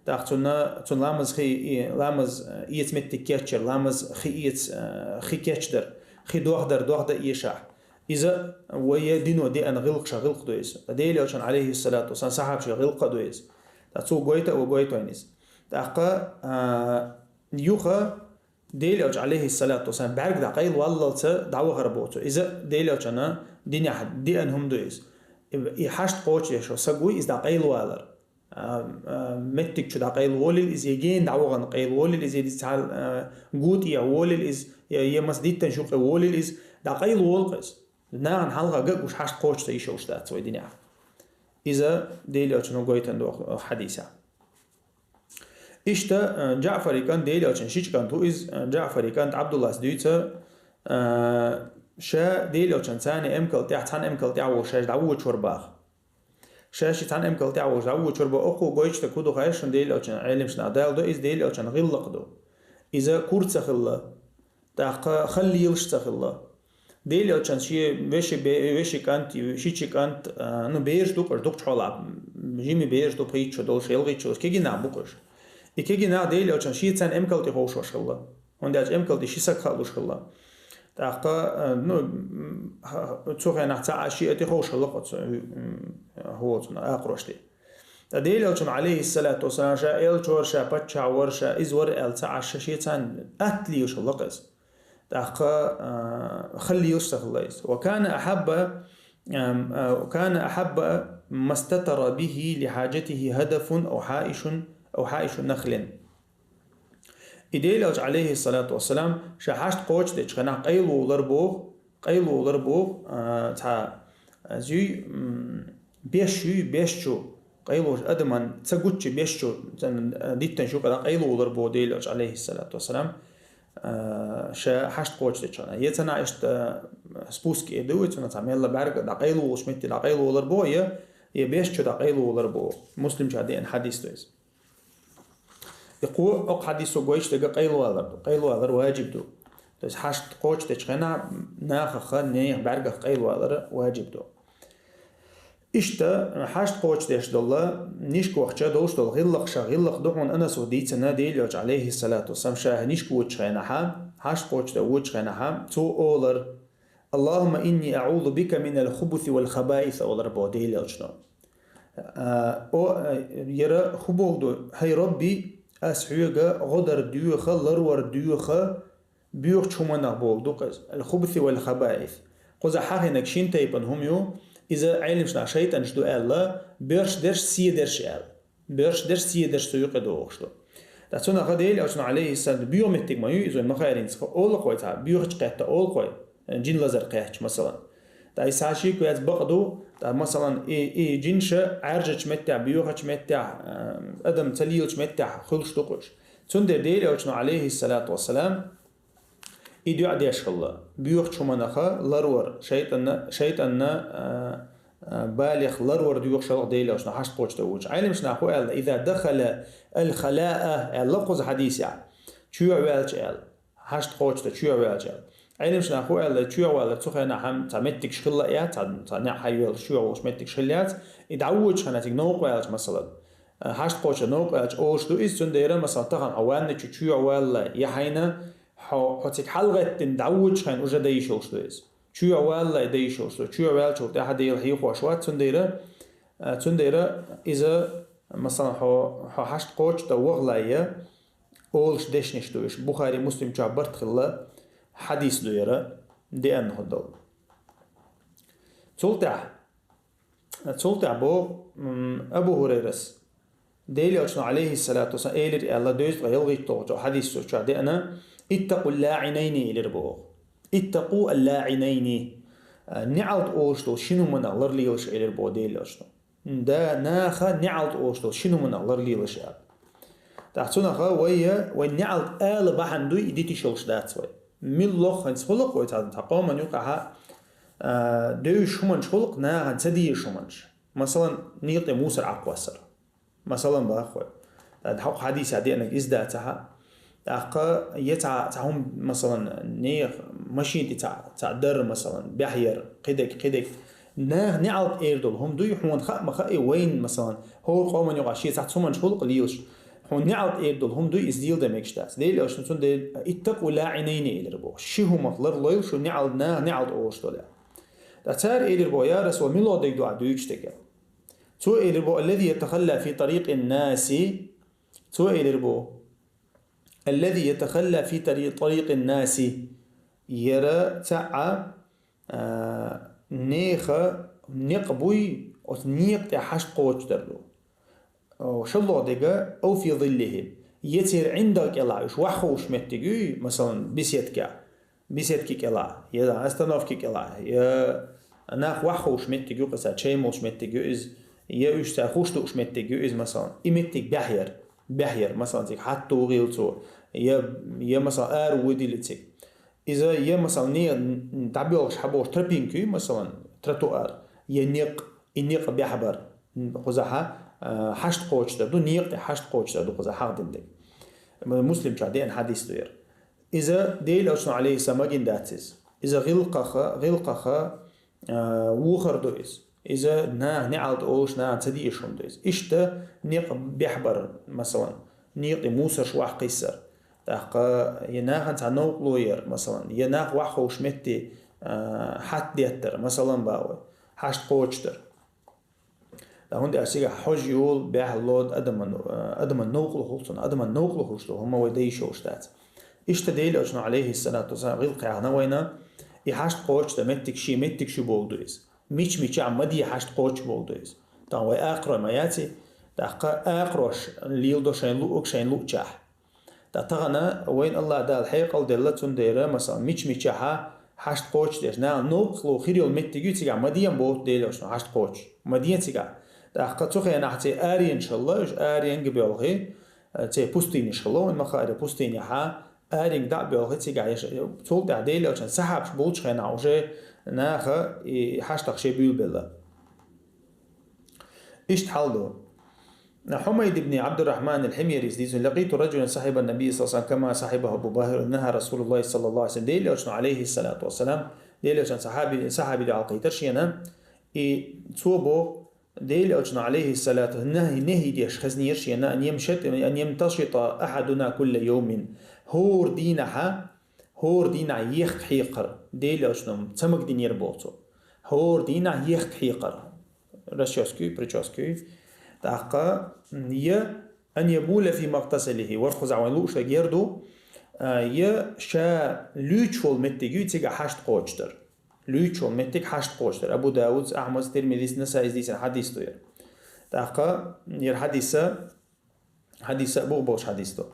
ТӀаккха цунна, цунна ламаз хи-, и, ламаз, а, эца меттиг кечъяр, ламаз хи эца, а, хи кечдар, хи дохдар, дохдан эшахь. Иза вай дино деана гӀиллакхашах гӀиллакх ду иза. Ткъа Делан Элчан, Ӏалайхиссалату вассалам, сахьабашийн гӀиллакх а ду иза. Ткъа цо гойта а вай гойту вайна иза. ТӀаккха, а, юха Делан Элча, Ӏалайхиссалату вассалам, бӀаьрг дӀакъайлаваллалц дӀавахара боху цо. Иза Делан Элчана динехь деана хӀума ду иза. И, и хьашт кхочушдеш волу саг вуй, иза дӀакъайлавалар. А, а, меттиг чу дӀакъайлаволийла иза, я гена дӀавахана къайлаволийла иза, я цхьа, а, гу тӀехь волийла иза, я, я маса диттанаш юкъе волийла иза, дӀакъайлаволу-кх иза. Нахана хьалха ган а гуш, хьашт кхочуш ца йиш йолуш дац вай динехь. Иза Делан Элчано гойтун доху хьадисехь. Иштта, а, Джаъфаран кӀант, Делан Элчан шича кӀант ву иза, а, Джаъфаран кӀант Ӏабдуллас дуьйцу, а, ша Делан Элчан царна эмкал тӀехь, цхьана эмкал тӀехь волуш шаьш дӀавоьдуш вара боху. Шаьш и цхьана эмкал тӀехь волуш дӀавоьдуш вара боху, оха гойтуш дерг хӀун ду хаьий шуна, Делан Элчан, Ӏелимаш наха даладо иза, Делан Элчан гӀиллакх ду. Иза кура ца хилла, тӀаккха хала лелаш ца хилла. Делан Элчан шен вешин бе-, вешин кӀант, шича кӀант, а, ну, бераш ду-кх уьш, дукхачу хьолахь, жима бераш ду, пхийтта шо долуш, ялхитта шо долуш, кегий нах бу-кх уьш. И кегий нах Делан Элчан шен царна эмкал тӀе ховшош хилла. ХӀунда аьлча эмкал тӀе ши саг хаа луш хилла. ТӀаккха, а, ну, м, ха-, цу хенахь ца Ӏаш шиъ а тӀе ховшалла кхо цу, м, хӀоцун акхарошти. Ткъа Делан Элчано, Ӏалайхиссалату вассалам, ша элча вара, ша паччахь вара, ша иза вара аьлла ца Ӏаш, ша шен царна атта лелаш хилла-кх иза. ТӀаккха, а, хала лелаш ца хилла иза. «Ва кана ахьабба, ам, а, кана ахьабба мастатара бихи ли хьаджатихи хадафун ау хьаишу, ау хьаишу нахлин». И Делан Элча, Ӏалайхиссалату вассалам, ша хьашт кхочушдечу хенахь къайлаволар боху, къайлаволар боху, а, цхьа, а, зуьй, м, беш юй, беш чу, къайлаволуш адаман ца гуччи беш чу, царна, а, диттанаш юкъара къайлаволар боху Делан Элча, Ӏалайхиссалату вассалам, а, ша хьашт кхочушдечу хенахь. Я цхьана иштта, а, спуск эр ду вай цунах, цхьа мелла бӀаьрга дӀакъайлаволуш метте дӀакъайлаволар боху, я, я беш чу дӀакъайлаволар боху. Муслимчохь деана хьадис ду иза. И кхо, окху хьадисо гойтуш дерг къайлавалар ду. Къайлавалар ваджиб ду. То есть хьашт кхочушдечу хенахь нахах, нехан бӀаьргах къайлавалар ваджиб ду. Иштта, хьашт кхочушдеш долу, нишка вахча долуш долу гӀиллакхашах гӀиллакх ду хьуна Анаса дийцина, Делан Элча, Ӏалайхиссалату вассалам, ша нишка воьдучу хенахь, хьашт кхочушдан воьдучу хенахь, цо олар: «Аллахумма инни аӀузу бика минал хубуси вал хабаис», олар боху Делан Элчано. А, о, а, яра хӀун боху ду: «ХӀай Рабби, ас хьоьга гӀо дар доьху, ларвар доьху, боьхачу хӀуманах», боху ду-кх иза. Ал-хубуси вал хабаис. Кхуза хьахинаг шин тайпан хӀума ю, иза Ӏелимшна шайтӀанаш ду аьлла, боьрш дерш, се дерш аьлла. Боьрш дерш, се дерш цу юкъе догӀуш ду. ТӀаккха цунах Дела Элчано, алейхиссалам, боьха меттиг ма ю, иза вайн ма хаьринца, ола кхой цхьа, боьхача кхетта ола кхой, жин лазар кхаьчча, масалан. ТӀаккха иза цхьа шийк ваьц бакъ ду, тӀаккха, масалан, и, и жинша Ӏаьржача меттехь, боьхача меттехь, а, адам ца лелача меттехь хуьлуш ду-кх уьш. Цундела Дела Элчано, алейхиссалату вассалам, и дуӀа деш хилла. Боьхача хӀуманах ларвар, шайтӀанна, шайтӀанна, а, а, балех ларвар доьхуш хилла-кх Дела Элчано хьашт кхочуш дан воьдуча. Ӏелимшна хӀу аьлла: «Иза дахала аль-халаа», аьлла кхуза хьадисехь. Чоьхьа ваьлча аьлла. Хьашт кхочуш дан чоьхьа ваьлча аьлла. Ӏелимшна хӀу аьлла, чоьхьа ваьлла цу хенахь хьан цхьа меттигаш хилла яц, цхьа, цхьа неӀ хьайоьллуш чоьхьа волуш меттигаш хилла яц, и дӀавоьдучу хенахь цига новкъа ваьлча, масалан. А, хьашт кхочуш дан новкъа ваьлча олуш ду иза, цундела, масалан, тахана хьо ванна чу чоьхьа ваьлла, я хьайна, хьо, хьо цига хьалагӀеттина дӀавоьдучу хенахь уже дан йиш йолуш ду иза. Чоьхьа ваьлла дан йиш йолуш ду. Чоьхьа ваьллачул тӀаьхьа Дела хьехош вац, цундела, а, цундела иза, масалан, хьо, хьо хьашт кхочуш дан вахале, олуш дешнаш ду уьш. Бухари, Муслим чохь барт хилла хьадис ду яра, деанна хӀу долу. Цул тӀаьхьа, цул тӀаьхьа боху, м, Абу Хурайрас, Дела Элчано, алейхиссалату вассалам, элира аьлла, дезткъе ялхитталгӀачу хьадисо чохь деана: «Иттакъу ллаӀинайни», элира боху. «Иттакъу аллаӀинайни». А, неӀалт олуш долу шина хӀуманах ларлелаш, элира боху Дела Элчано. Да, наха неӀалт олуш долу шина хӀуманах ларлелаш аьлла. ТӀаккха цунаха вай, вай неӀалт ала бахьана дуй, и дитиш йолуш дац вай. Милла лохханца хуьлу-кх вай цхьа, цхьа къоман юкъахьа, а, девзаш хӀуманаш хуьлу-кх, нахана ца дезаш хӀуманаш. Масалан, некъа тӀе мусор Ӏакхоссар. Масалан, боху вай. ТӀаккха хьокху хьадисехь деанарг иза дацахьа. ТӀаккха я цхьа, цхьа хӀума, масалан, нехан машина тӀе цхьа, цхьа дар, масалан, баьхьа яр, кхидерг, кхидерг. Наха неӀалт эр долу хӀума дуй, хьуна хаа ма хаьа, вайна, масалан, хӀора къоман юкъахь шен цхьацца хӀуманаш хуьлу-кх лелаш. Хьуна неӀалт эр долу хӀума дуй, иза леладан мегаш дац. Дела Элчано цундела: «Иттакъу ллаӀинайни», элира боху. Ши хӀумах ларлойла шу неӀалт, наха неӀалт олуш долу. Ткъа цара элира боху: «Я Расулаллах, мила дерг ду ахь дуьйцуш дерг?» Цо элира боху: «Аллази ятахалла фи тарикъин наси». Цо элира боху: «Аллази ятахалла фи тари-, тарикъин наси». Яра цхьаъ, а, неха некъ буй, оцу некъа тӀе хьашт кхочушдар ду. О, шолгӀа дерг, «ау фи зиллихим». Я церан ӀиндагӀа кӀелахь уьш ваха хууш меттиг юй, масалан, беседкехь. Беседки кӀелахь, я остановки кӀелахь, я нах ваха хууш меттиг ю, кхуза чай молуш меттиг ю иза, я уьш цара хууш дууш меттиг ю иза, масалан. И меттиг баьхьа яр, баьхьа яр, масалан, цига хьатта вугӀийла цо, я, я, масалан, ара вуьдийла цига. Иза, я, масалан, не дӀабоьлхуш хьабохуш тропинка ю, масалан, тротуар, я некъ, и некъ баьхьа бар. Кхузахьа, а, хьашт кхочушдар ду, некъа тӀе хьашт кхочушдар ду кхуза хьахдина дерг. Муслим чохь деана хьадис ду яра. Иза Дела Элчано, алейхиссалам, магийна дац иза. Иза гӀиллакхах, гӀиллакхах, а, вохар ду иза. Иза наха неӀалт олуш, нахана ца дезаш хӀума ду иза. Иштта некъ баьхьа бар, масалан, некъа тӀе мусорш ваха кхиссар. ТӀаккха я нахана цхьа новкъарло яр, масалан, я нах ваха хууш метте, а, хьатта деттар, масалан, боху вай, хьашт кхочушдар. Ткъа хӀунда аьлча цигахь хьожа йолу, баьхьа лоду адаман, а, адаман новкъарло хуьлу цунах, адаман новкъарло хуьлуш долу хӀума вай дан йиш йолуш дац. Иштта Дела Элчано, алейхиссалату вассалам, гӀиллакх яьхна вайна, и хьашт кхочушдан меттиг шен меттиг чу болу ду иза. Мича-мичахь ма де хьашт кхочуш болу ду иза. Тахана вай акхарой ма яций, тӀаккха акхарош леладо шайн луъург шайн луъчахь. Ткъа тахана вайна Аллах Дала хьекъал делла, цундела, масалан, мича-мичахьа хьашт кхочушдеш, нахана новкъарло хир йолу меттиг ю, цигахь ма де боху Дела Элчано хьашт кхочуш. Ма де цигахь. ТӀаккха цу хенахь церан аренаш хилла, уьш аренга боьлхий, церан пустынеш хилла, вайна ма хаара, пустынехьа аренга дӀа а боьлхий цигахь, я ш-, цул тӀаьхьа Дела Элчанан сахьабаш болчу хенахь уже наха и хьаштах шен буьйлабелла. Иштта хьал ду. Хьумайд ибн Абдуррахман ал-Хьимярис дийцина: «Лакъиту раджулан сахьиба ан-набий саллаллаху алейхи ва саллям кама сахьибаху Абу Бакр, нахьа Расулуллахи саллаллаху алейхи ва саллям». Дела Элчано, алейхиссалату вассалам, Дела Элчанан сахьаби, сахьаби дуьхьал кхийтира шена, и цо боху, Дела Элчано, алейхиссалату, нахьи, нахьи деш хезнера шена: «Ан ямшат-, ан ямташита ахадуна кулла йовмин». ХӀора дийнахьа, хӀора дийнахь ехк хьекхар, Дела Элчано ца магадинера боху цо. ХӀора дийнахь ехк хьекхар. Расчёска ю, причёска ю. ТӀаккха, я, ан ябула фи мактасалихи, вархузахь вайн лууш верг яр ду, а, я ша луьйчу волу меттиг ю, цигахь хьашт кхочушдар. Луьйчу меттиг хьашт кхочуш дар. Абу Давуда, Ахьмада, Тирмизиса, Насаиса дийцина хьадис ду яр. ТӀаккха яр хьадиса, хьадиса бух болуш хьадис ду.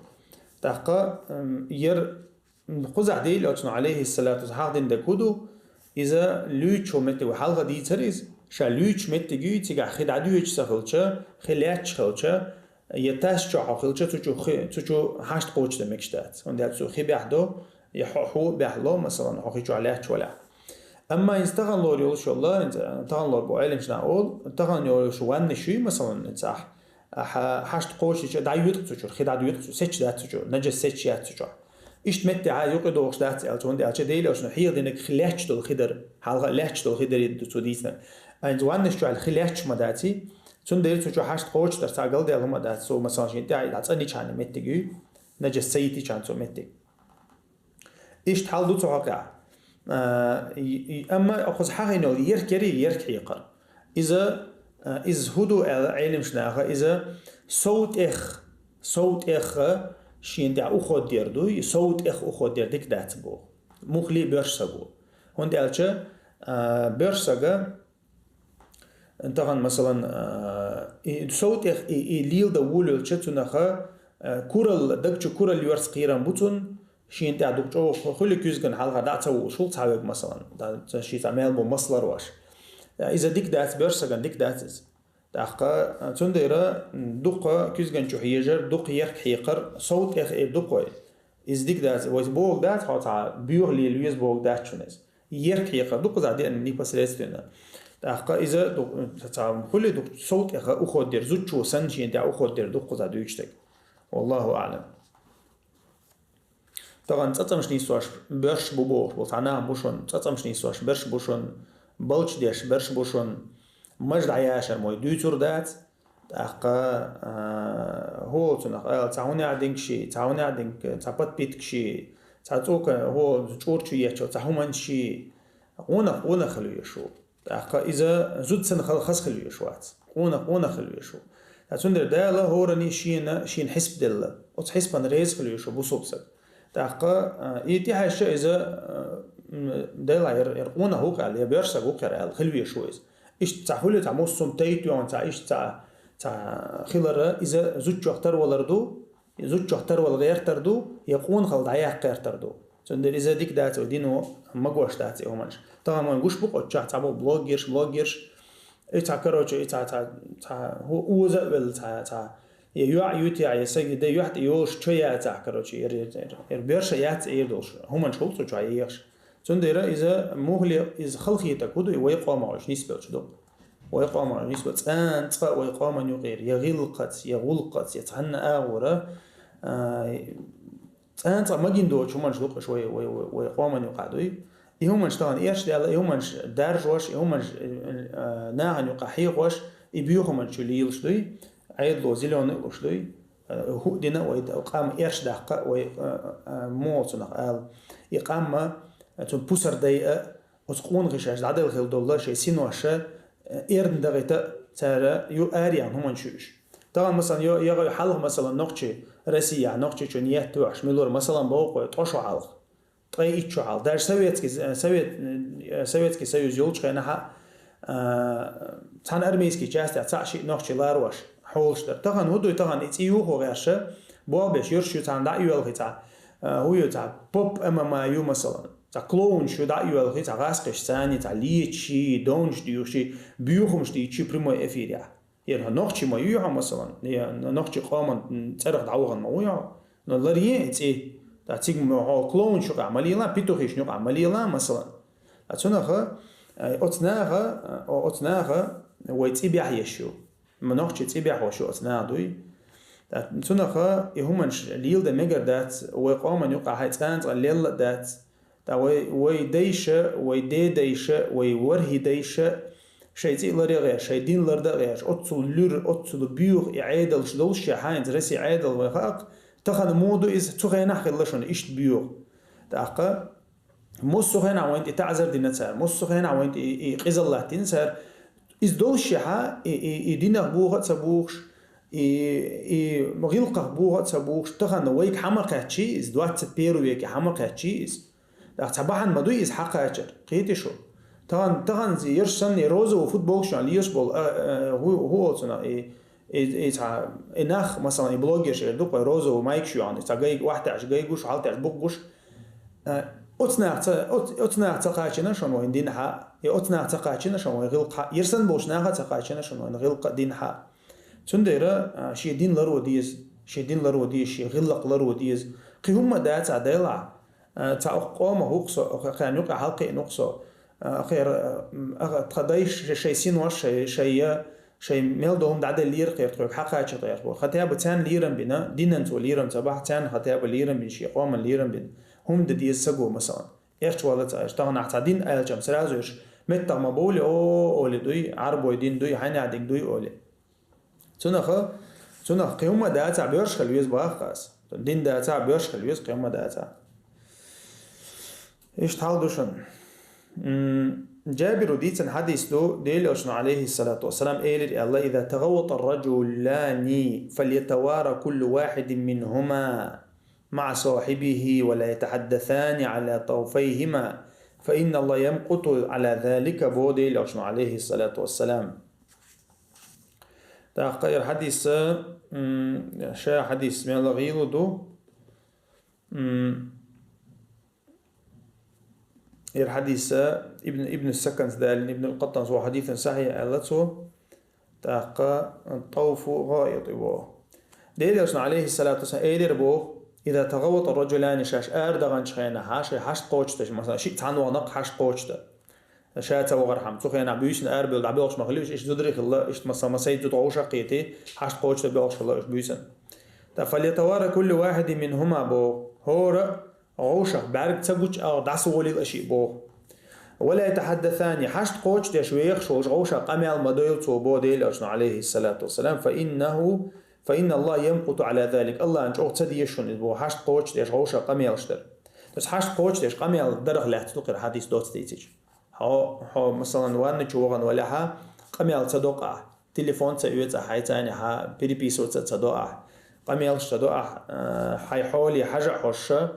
ТӀаккха, м, яр кхузахь Делан Элчано, алейхиссалату вассалам, хьахдина дерг хӀун ду? Иза луьйчу меттиг ву хьалха дийцар иза. Ша луьйчу меттиг ю, цигахь хи дӀадоьдуш ца хилча, хи лаьтташ хилча, я тас чохь хьо хилча, цу чу хи, цу чу хьашт кхочуш дан мегаш дац. ХӀунда аьлча цу хи баьхьа до, я хьо, хьо баьхьа ло, масалан, хьо хи чохь лаьтташ валахь. Амма иза тахана лор йолуш йолла, иза тахана лор бу Ӏеламнаха олу, тахана йолуш ваннаш юй, масалан, иза ахь, ахь хьашт кхочуш дӀайоьду цу чуьра, хи дӀадоьду цу, сецча дац цу чу, нажас сецча яц цу чохь. Иштта меттехь юкъа дохуш дац аьлла, хӀунда аьлча Делан Элчано хьеха динарг хи лаьтташ долу хи дара, хьалха лаьтташ долу хи дара ду цо дийцинарг. Айнца ваннаш чохь хи лаьтташ ма дац, цундела цу чу хьашт кхочуш дар цхьа галдаьлла хӀума дац, цо, масалан, шен тӀехь дӀа цӀанйичхьана меттиг юй, нажас ца йитичхьана цо меттиг. Иштта хьал ду цу хьокъехь. А, и, и, амма кхуза хьахийна йолу ерк яри, ерк хьекхар. Иза, а, иза хӀун ду аьлла Ӏеламнаха, иза сов тӀех, сов тӀех шена тӀехь уход дер ду, и сов тӀех уход дер дика дац боху. Мухли боьрша саго. ХӀунда аьлча, а, боьрша сага Тахана, масалан, а, и сов тӀех и, и леладан волавелча цунах, а, куралла, даг чу куралла йоьрзу кхерам бу цунна, шена тӀехь дукха чӀогӀа хуьлу куьзгана хьалха дӀа а ца вуьйлуш ву цхьа верг, масалан, да, ца ши цхьа мел бу мас ларвеш. А, иза дика дац, боьрша сагана дика дац иза. ТӀаккха, а, цундела, м, дукха куьзгана чу хьежар, дукха ерк хьекхар, сов тӀех эр ду-кх вай. Иза дика дац, вайца бохург дац, хьо цхьа боьха лела веза бохург дац шуна иза. Ерк хьекхар ду кхузахь деана непосредственно. ТӀаккха иза ду-, ца, ца хуьлу ду-, сов тӀеха уход дер, зудчо санна шена тӀехь уход дер ду кхузахь дуьйцуш дерг. Валлаху аӀлам. Тахана цӀацӀамаш нисдеш боьрша бу бохуш болу цхьа нах бу шуна, цӀацӀамаш нисдеш боьрша бу шуна, балча деш боьрша бу шуна, маж дӀаяшар ма вай дуьйцур дац, ТӀаккха, а, хӀун олу цунах ала, цхьа хӀун яа динг ши, цхьа хӀун яа динг, цхьа подпитка ши, цхьа цӀока, хӀун олу, чӀура чу ечо, цхьа хӀуманаш ши. Къонах, къонах хила везаш ву. ТӀаккха иза зуда санна хала хаза хила везаш вац. Къонах, къонах хила везаш ву. Ткъа цундела Дала хӀоранна шена, шена хьисап делла. Оцу хьисапана реза хила везаш ву бусалба саг. ТӀаккха, а, и тӀехьаьжча иза, а, м, Дела яр, яр къонах ву-кх аьлла, я боьрша саг ву-кх яр аьлла, хила везаш ву иза. Иштта цхьа хуьлу, цхьа муссум тайта йогӀун, цхьа иштта цхьа, цхьа хилар, иза зудчох тарвалар ду, и зудчох тарвала гӀертар ду, я къонахалла дӀаяккха гӀертар ду. Цундела иза дика дац, вай дино магош дац и хӀуманаш. Тахана вайн гуш бу-кх оцу чохь цхьа боху блогерш, блогерш, и цхьа, короче, и цхьа, цхьа, цхьа хӀу-, оза а велла, цхьа, цхьа, я йоӀ ютехь, я сага де юьхь тӀе йолуш чо яцахь, короче, яр, яр, яр, яр боьрша яц эр долуш, хӀуманаш хуьлу цу чохь ехаш. Цундела иза мухле, иза халахетарг хӀун ду, и вай къоман уьш нисбелча ду. Вай къоман уьш нисбелча, цӀа-, цкъа вай къоман юкъера, я гӀиллакхаца, я гӀуллакхаца, я цхьанна агӀора, а, цӀа-, цкъа магийна доцу хӀуманаш ду-кх уьш вай, вай, вай, вай къоман юкъахь дуй. И хӀуманаш тахана эшна даьлла, и хӀуманаш даржош, и хӀуманаш, а, нахана юкъахь хьехош, и боьха хӀуманаш чу лелаш дуй, Ӏедало зелёный а луш дуй. Э, хӀуъа дина а вай къам эрш даккха а вай, э, э, муха цунах ала. И къам а, цунна пусар дайа а, оцу къонахий шаьш дӀадала хила долла шайн синош а, э, эрна дахийта а цара ю-, араяьхна хӀуманаш ю уьш. Тахана, масалан, йо-, йогӀу хьалха, масалан, нохчий, Россияхь нохчий чу ниет тоьхуш, мила вара, масалан, боху-кх вай, ткъа шо хьалха. Ткъе итт шо хьалха. Даже советский, э, совет, э, Советский Союз йолчу хенахь а, а, цхьана армейский частехь цхьаъ-шиъ нохчий ларош хьолаш дара. Тахана хӀун дуй, тахана и цӀе юхо гӀерша, болх беш йоьрш ю цхьана дӀа а йоьлхий цхьа, а, хӀун ю цхьа, поп М М А ю, масалан. Цхьа клоунаш ю дӀа а йоьлхий цхьа гӀазкхиш царний, цхьа леташ ши, довнаш дуьйхуш ши, боьхамаш дийцаш ши прямой эфирехь. Яр хьо нохчий ма юй хьо, масалан, я нохчий къоман цӀарах дӀавахана ма вуй хьо. Но ларъе и цӀе. Ткъа цига ма хьо клоунаш юкъахь ма лела, петухишна юкъахь ма лела, масалан. Ткъа цунаха, э, оцу наха, э, оцу наха вай цӀе бехьа еш ю. Ма нохчий цӀе бехьош ю оцу наха дуй. Ткъа цунаха и хӀуманаш леладан мегар дац, вай къоман юкъахь хьай цкъа-цкъа лелла а дац. Ткъа вай, вай дайша, вай дедайша, вай ворхӀе дайша, шайн цӀе а ларъян гӀерташ, шайн дин лардан а гӀерташ, оццул луьра, оццул боьха и Ӏедалш долуш шен хьайнца Россия Ӏедал вай хаьа-кх, тахана муха ду иза, цу хенахь хилла шуна иштта боьха. ТӀаккха массо а хенахь вайна тӀе таӀзар дина цара, массо а хенахь вайна тӀе и, и къизаллат дина цара, иза долуш шен хьа, и, и, и динах боху а ца бохуш, и, и гӀиллакхах боху а ца бохуш, тахана вайга хьа ма кхаьччий иза, двадцать первый веке хьа ма кхаьччий иза. ТӀаккха цхьа бахьана ма дуй иза хьакхачар, кхетий шу? Тахан, тахан ерш санна, и розовый футболкаш йоӀана леш бола, а, а, хӀу, хӀу оцу нах, и, и, и цхьа, и нах, масалан, и блогерш эр ду-кх вай, розовый майкаш йоӀана, цхьа гайг, охьатаьӀаш гайгуш, хьалтаьӀаш букъгуш. А, оцу нах ца, оц-, оцу нах ца кхачийна шуна вайн динхьа, и оцу нах ца кхачийна шуна вайн гӀиллакххьа, ерш санна болчу нахах ца кхачийна шуна вайн гӀиллакх-, динхьа. Цундела, а, шен дин ларо деза, шен дин ларо деза, шен гӀиллакх ларо деза. Кхин хӀумма дацахь делахь, а, цхьа окху къомах ву-кх со, кхарна юкъа хьалакхиъна ву-кх со, а, кхера, а, тхан дайша шайн синош, шайн, шайн, шайн мел долу хӀума дӀаделлера кхера тхоьга хьакхача тӀехь боху. Хотя бы царна лерам бина, динан цо лерам ца бахь, царна хотя бы лерам бина, шен къоман лерам бина. ХӀума дан деза саго, масалан. Эрча вала ца Ӏеш, таханахь цхьа дин аьлча-м сразу ерш меттах ма бовлий, о, олий дуй, Ӏарбой дин дуй, хьайна дин дуй олий. Цунах, цунах кхин хӀумма дацахь боьрша хила веза боху ас. Дин дацахь боьрша хила веза, кхин хӀумма дацахь. Иштта хьал ду шуна. М, Джабиро дийцина хьадис ду, Делан Элчано, алейхиссалату вассалам, элира аьлла: «إذا تغوط الرجلان فليتوارى كل واحد منهما مع صاحبه ولا يتحدثان على طوفيهما فإن الله يمقت على ذلك», боху Делан Элчано, алейхиссалату вассалам. ТӀаккха эр хьадис, м, ша хьадис мел гӀийла ду. М, эр хьадис Ибн, Ибн Саканс далийна, Ибн ал-Къаттанс ву хьадисан сахьихь аьлла цо. ТӀаккха тӀавфу гӀаит и ву. Делан Элчано, алейхиссалату вассалам, элира боху: «إذا تغوط الرجلان», шаьш арадаханчу хенахь, шайн хьашт кхочушдеш, масала, шиъ цхьаьна вахана-кх хьашт кхочушдан. Ша ца вахархьама, цу хенахь буьйсанна арабевлла дӀабоьлхуш ма хилла уьш, иштта зударий хилла, иштта, масала, масех зуда гӀовшах кхетий, хьашт кхочушдан боьлхуш хилла уьш буьйсанна. ТӀаккха «فليتوارى كل واحد منهما» боху, хӀора гӀовшах бӀаьрг ца гучу агӀор дӀасаволийла шиъ боху. «ولا يتحدثان», хьашт кхочушдеш вехаш волуш гӀовшах къамел ма дойла цо боху Делан Элчано, алейхиссалату вассалам, «فإنه، فإن الله يمقت على ذلك», Аллахьна чӀогӀа ца деза шуна иза боху, хьашт кхочушдеш гӀовшах къамелаш дар. Иза хьашт кхочушдеш къамел дарах лаьцна ду-кх эр хьадис доцца дийцича. Хьо, хьо, масалан, ванна чу вахана валахь, къамел ца до ахь, телефон ца оьцу ахь, хьайн цӀийнехь переписываться ца до ахь, къамелаш ца до ахь, а, хьайн хьоле хьажа а хьожуш,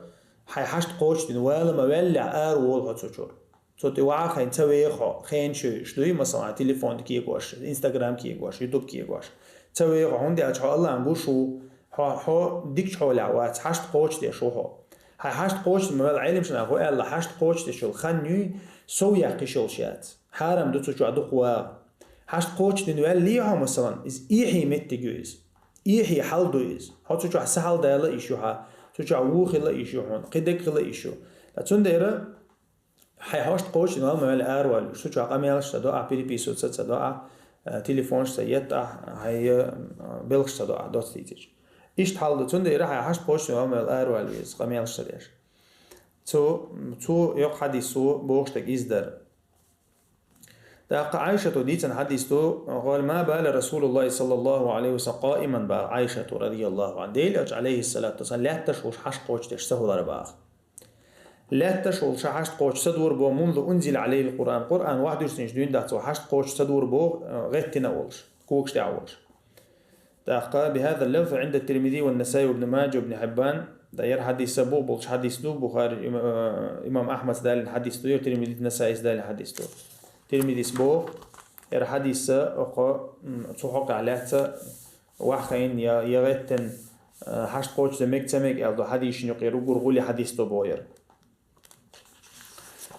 хьайн хьашт кхочушдина вала ма ваьллехь, ара волу хьо цу чуьра. Цу тӀе вахийна ца веха хьо, хенаш йолуш дуй, масалан, телефон кегош, Instagram кегош, YouTube кегош. Ца веха хьо, хӀунда аьлча хьо Аллахьна гуш ву, хьо, хьо дикачу хьолехь вац, хьашт кхочушдеш ву хьо. Хьайн хьашт кхочушдина ма ваьлла, Ӏелимнаха хӀун аьлла, хьашт кхочушдеш йолу хан юй, сов яккха йиш йолуш яц. Хьарам ду цу чохь дукха вагӀа. Хьашт кхочушдина ваьллий хьо, масалан, иза эхье меттиг ю иза. Эхье хьал ду иза. Хьо цу чохь са хьал дала йиш ю хьан, цу чохь вон хила йиш ю хьуна, кхидерг хила йиш ю. Ткъа цундела хьайн хьашт кхочушдина вала ма ваьлла аравала веза. Цу чохь къамелаш ца до ахь, переписываться ца до ахь, э, телефонаш ца етта ахь, хьайн, э, белхаш ца до ахь, доцца дийцича. Иштта хьал ду, цундела хьайн хьашт кхочушдина вала ма ваьлла аравала веза, къамелаш ца деш. Цу, цу йоккха хьадисо бохуш дерг иза дара. ТӀаккха Ӏайшата дийцина хьадис ду, гӀала ма бала Расулуллахи саллаллаху алейхи ва саллам къаиман баха Ӏайшата, радияллаху анха. Делан Элча, алейхиссалату вассалам, лаьтташ волуш хьашт кхочушдеш ца хилара баха. Лаьтташ волуш хьашт кхочуш ца дора боху, мунзу унзила алейхил Къуръан, Къуръан вахьдуьрсинчу дуьйна дахь цо хьашт кхочуш ца дора боху, э, гӀеттина а волуш, когаш тӀехь а волуш. ТӀаккха: «بهذا اللفظ عند الترمذي والنسائي وابن ماجه وابن حبان». Да, яра хьадис а бу, болчу хьадис ду, Бухари, им-, э, имам Ахмадс далийна хьадис ду, яра Тирмизис, Насаис далийна хьадис ду. Тирмизис боху, яра хьадис а, окхо, м, цу хьокъехь лаьцна, вахийна я, я гӀеттина, э, хьашт кхочушдан мега ца мега аьлла ду хьадисшна юкъера уггар гӀуле хьадис ду боху яра.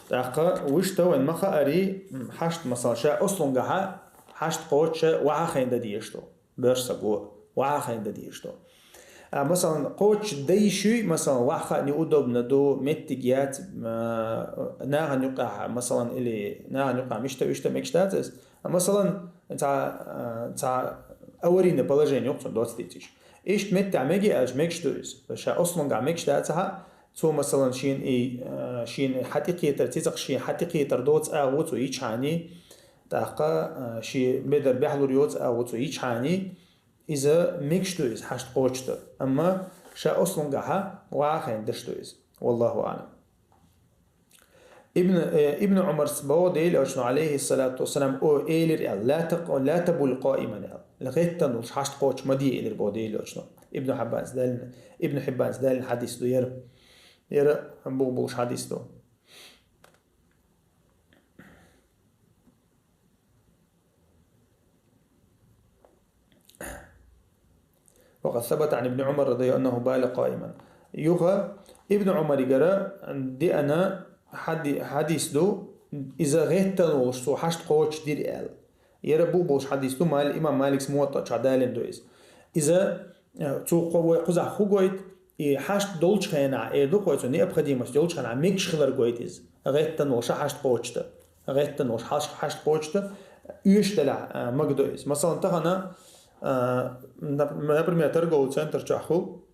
ТӀаккха вуьшта вайн ма хаари, м, хьашт, масалан, ша ослунгахьа хьашт кхочуш вахьа хайн дан дезаш ду. Боьрша саго вахьа хайн дан дезаш ду. А, масалан, кхочуш дан йиш юй, масалан, вахьа хаа неудобно ду, меттиг яц, м, а, нахана юкъахь, масалан, или нахана юкъахь мишта, иштта мегаш дац иза. А, масалан, цхьа, а, цхьа аварийное положение ю-кх цунна доцца дийцича. Иштта меттехь мега аьлча, мегаш ду иза. Ша ослунгахь мегаш дацахьа, цо, масалан, шена и, а, шена хьан тӀекхетар, цицакх шена хьан тӀекхетар доцу агӀо цо йичхьаний, тӀаккха, а, шен бедар баьхьалур йоцу агӀо цо йичхьаний, иза мегаш ду иза хьашт кхочушдар. Амма ша ослунгахьа вахьа хайн деш ду иза. Валлаху аълам. Ибн, э, Ибн Умарс боху Делан Элчано, алейхиссалату вассалам, о, элира аьлла: «لا تق-، لا تبل قائما», аьлла. ГӀеттина волуш хьашт кхочуш ма де, элира боху Делан Элчано. Ибн Хьиббанс далийна, Ибн Хьиббанс далийна хьадис ду яра. Яра бу-, болуш хьадис ду. وقد ثبت عن ابن عمر رضي الله عنه أنه بال قائما. Юха Ибн Умаригара деана хьади-, хьадис ду, иза гӀеттан волуш цо хьашт кхочушдира аьлла. Яра бу болуш хьадис ду, Мали-, имам Маликс Муваттаъ чохь далийна ду иза. Иза, э, цо кхо-, вай кхузахь хӀу гойту, и хьашт долчу хенахь, эр ду кхой цо, необходимость йолчу хенахь мегаш хилар гойту иза. ГӀеттан волуш хьашт кхочушдан. ГӀеттан волуш хьаш-, хьашт кхочушдан, оьшуш делахь, э, мага до иза. Масалан, тахана, э, нап-, например, торговый центр чохь хӀу,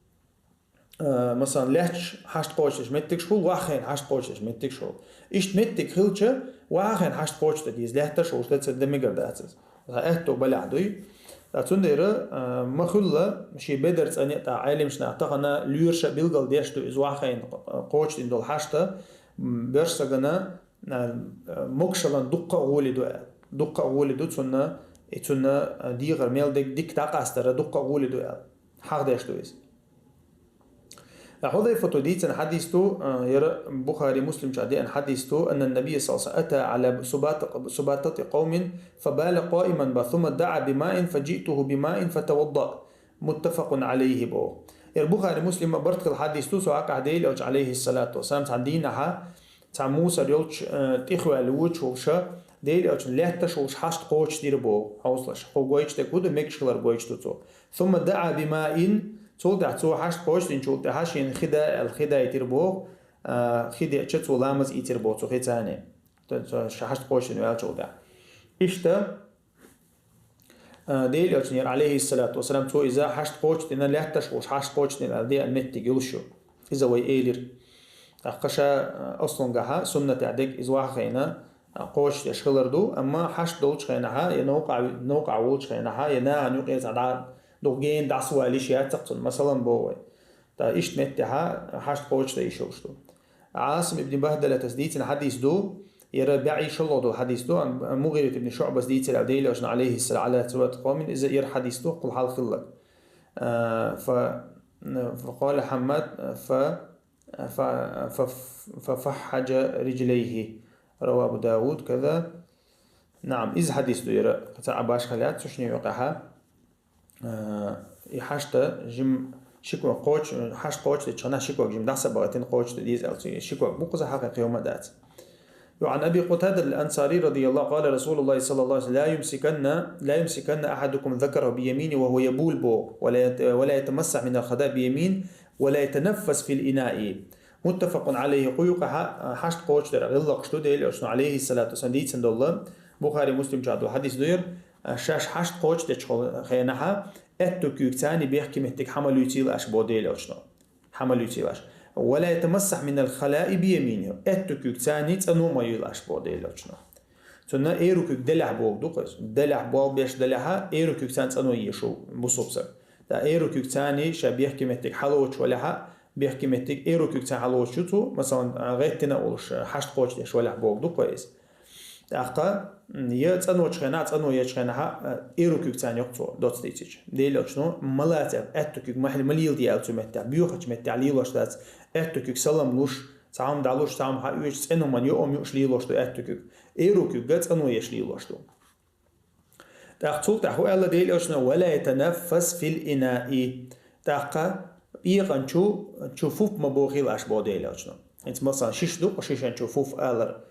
э, масалан, лаьтташ хьашт кхочушдеш меттигаш хуьлу, ваха хенахь хьашт кхочушдеш меттигаш хуьлу. Иштта меттиг хилча, ваха хенахь хьашт кхочушдан деза, лаьтташ волуш дан ца дан мегар дац иза. Ткъа аьтто балехь дуй. Ткъа цундела, э, ма хуьлла, шен бедар цӀанъян тӀехь Ӏелимаш нах тахана лоьраша а билгал деш ду иза ваха хенахь, э, кхочушдина долу хьашта, м, боьрша сагана, э, э, могушаллин дуккха а гӀоли ду аьлла. Дуккха а гӀоли ду цунна, и цунна, э, дегӀар мел дерг дика дӀакъастара дуккха а гӀоли ду аьлла. Хьахдеш ду иза. Хьудайфата дийцина хьадис ду, э, яра Бухари, Муслим чохь деана хьадис ду, أن النبي صلى الله عليه وسلم أتى على سباطة، سباطة قوم فبال قائما ثم دعا بماء فجئته بماء فتوضأ. متفق عليه боху. Яра Бухари, Муслима барт хилла хьадис ду, цу хьакъехь Делан Элча, алейхиссалату вассалам, цхьана дийнахьа, цхьа мусор йолчу, э, тӀехваьлла вочу волуша, Делан Элчана лаьтташ волуш хьашт кхочушдира боху, хьовсалаш. Хьо гойтуш дерг хӀу ду, мегаш хилар гойтуш ду цо. ثم دعا بماء, цул тӀаьхьа цо хьашт кхочушдинчул тӀаьхьа шена хи да аьлла, хи дайтира боху, а, хи деъча цо ламаз ийцира боху цу хица. Т-, цо ша хьашт кхочушдина ваьллачул тӀаьхьа. Иштта, а, Делан Элчанера, алейхиссалату вассалам, цо иза хьашт кхочушдина, лаьтташ волуш хьашт кхочушдина аьлла, деана меттиг йолуш ю. Иза вай элира. ТӀаккха ша, а, аслангахьа, суннатехь дерг иза ваха хенахь, а, кхочушдеш хилар ду, амма хьашт долчу хенахьа, я новкъа-, новкъахь волчу хенахьа, я нахана юкъера цхьа дӀа-, дукха гена дӀасавала йиш яцахь цунна, масалан, боху вай. Ткъа иштта меттехьа хьашт кхочушдан йиш йолуш ду. Ӏасим ибн Бахдалатас дийцина хьадис ду, яра бӀе шолгӀа долу хьадис ду, ан Мугъират ибн ШуӀбас дийцира Делан Элчана, алейхиссалам, على سباطة قوم, иза яра хьадис ду, кхул хьалха хилларг. А, фа, фа къала Хьаммад, фа, фа, фа, фа фаххаджа риджлайхи. Рава Абу Дауд, каза. Наам, иза хьадис ду яра, цхьа а башхалла яц, цу шинна юкъахьа. А, и хьашта жим ши ког кхоч-, хьашт кхочушдечу хенахь ши ког жим дӀасабахийтина кхочушдан деза аьлла, цуьнан ши ког бу кхуза хьакъ кхиома дац. وعن أبي قتادة الأنصاري رضي الله، قال رسول الله صلى الله عليه وسلم: لا يمسكن، لا يمسكن أحدكم ذكره بيمينه وهو يبول боху, ولا يت-، ولا يتمسح من الخلاء بيمين، ولا يتنفس في الإناء. متفق عليه. Кху юкъахьа, а, хьашт кхочушдар гӀиллакхаш ду, Делан Элчано, алейхиссалату вассалам, дийцина долу, а, Бухари, Муслим чохь долу хьадис ду яра, а, шаьш хьашт кхочушдечу хенахьа, аьтту куьйга царний бехке меттиг хьа ма луьйцийла аша боху Делан Элчано. Хьа ма луьйцийла аша. ولا يتمسح من الخلاء بيمينه. Аьтту куьйга царний цӀано ма юйла аша боху Делан Элчано. Цунна эру куьг делахь боху ду-кх иза. Делахь болх беш делахьа, эру куьг царна цӀано езаш ву бусулба саг. Ткъа эру куьг царний ша бехке меттиг хьалоцуш валахьа, бехке меттиг эру куьг царна хьалоцуш ю цо, масалан, гӀеттина а волуш, хьашт кхочушдеш валахь боху ду-кх иза. ТӀаккха, м, я цӀаночу хенахь, цӀано ечу хенахьа, э, эру куьг царна йоккху цо, доцца дийцича. Делан Элчано ма лаца аьлла, аьтту куьг ма хьи-, ма леладе аьлла цу меттехь, боьхачу меттехь лелош дац, аьтту куьг салам луш, цхьа хӀума дӀалуш, цхьа хӀума хьаоьцуш, цӀена хӀуманна, йоам юуш лелош ду аьтту куьг. Эру куьгга цӀано еш лелош ду. ТӀаккха цул тӀаьхьа хӀу аьлла Делан Элчано: ولا يتنفس في الإناء. ТӀаккха пекъан чу, чу фуф ма бохийла аша боху Делан Элчано. ХӀинца, масалан, шиша ду-кх, шишан чу фуф алар,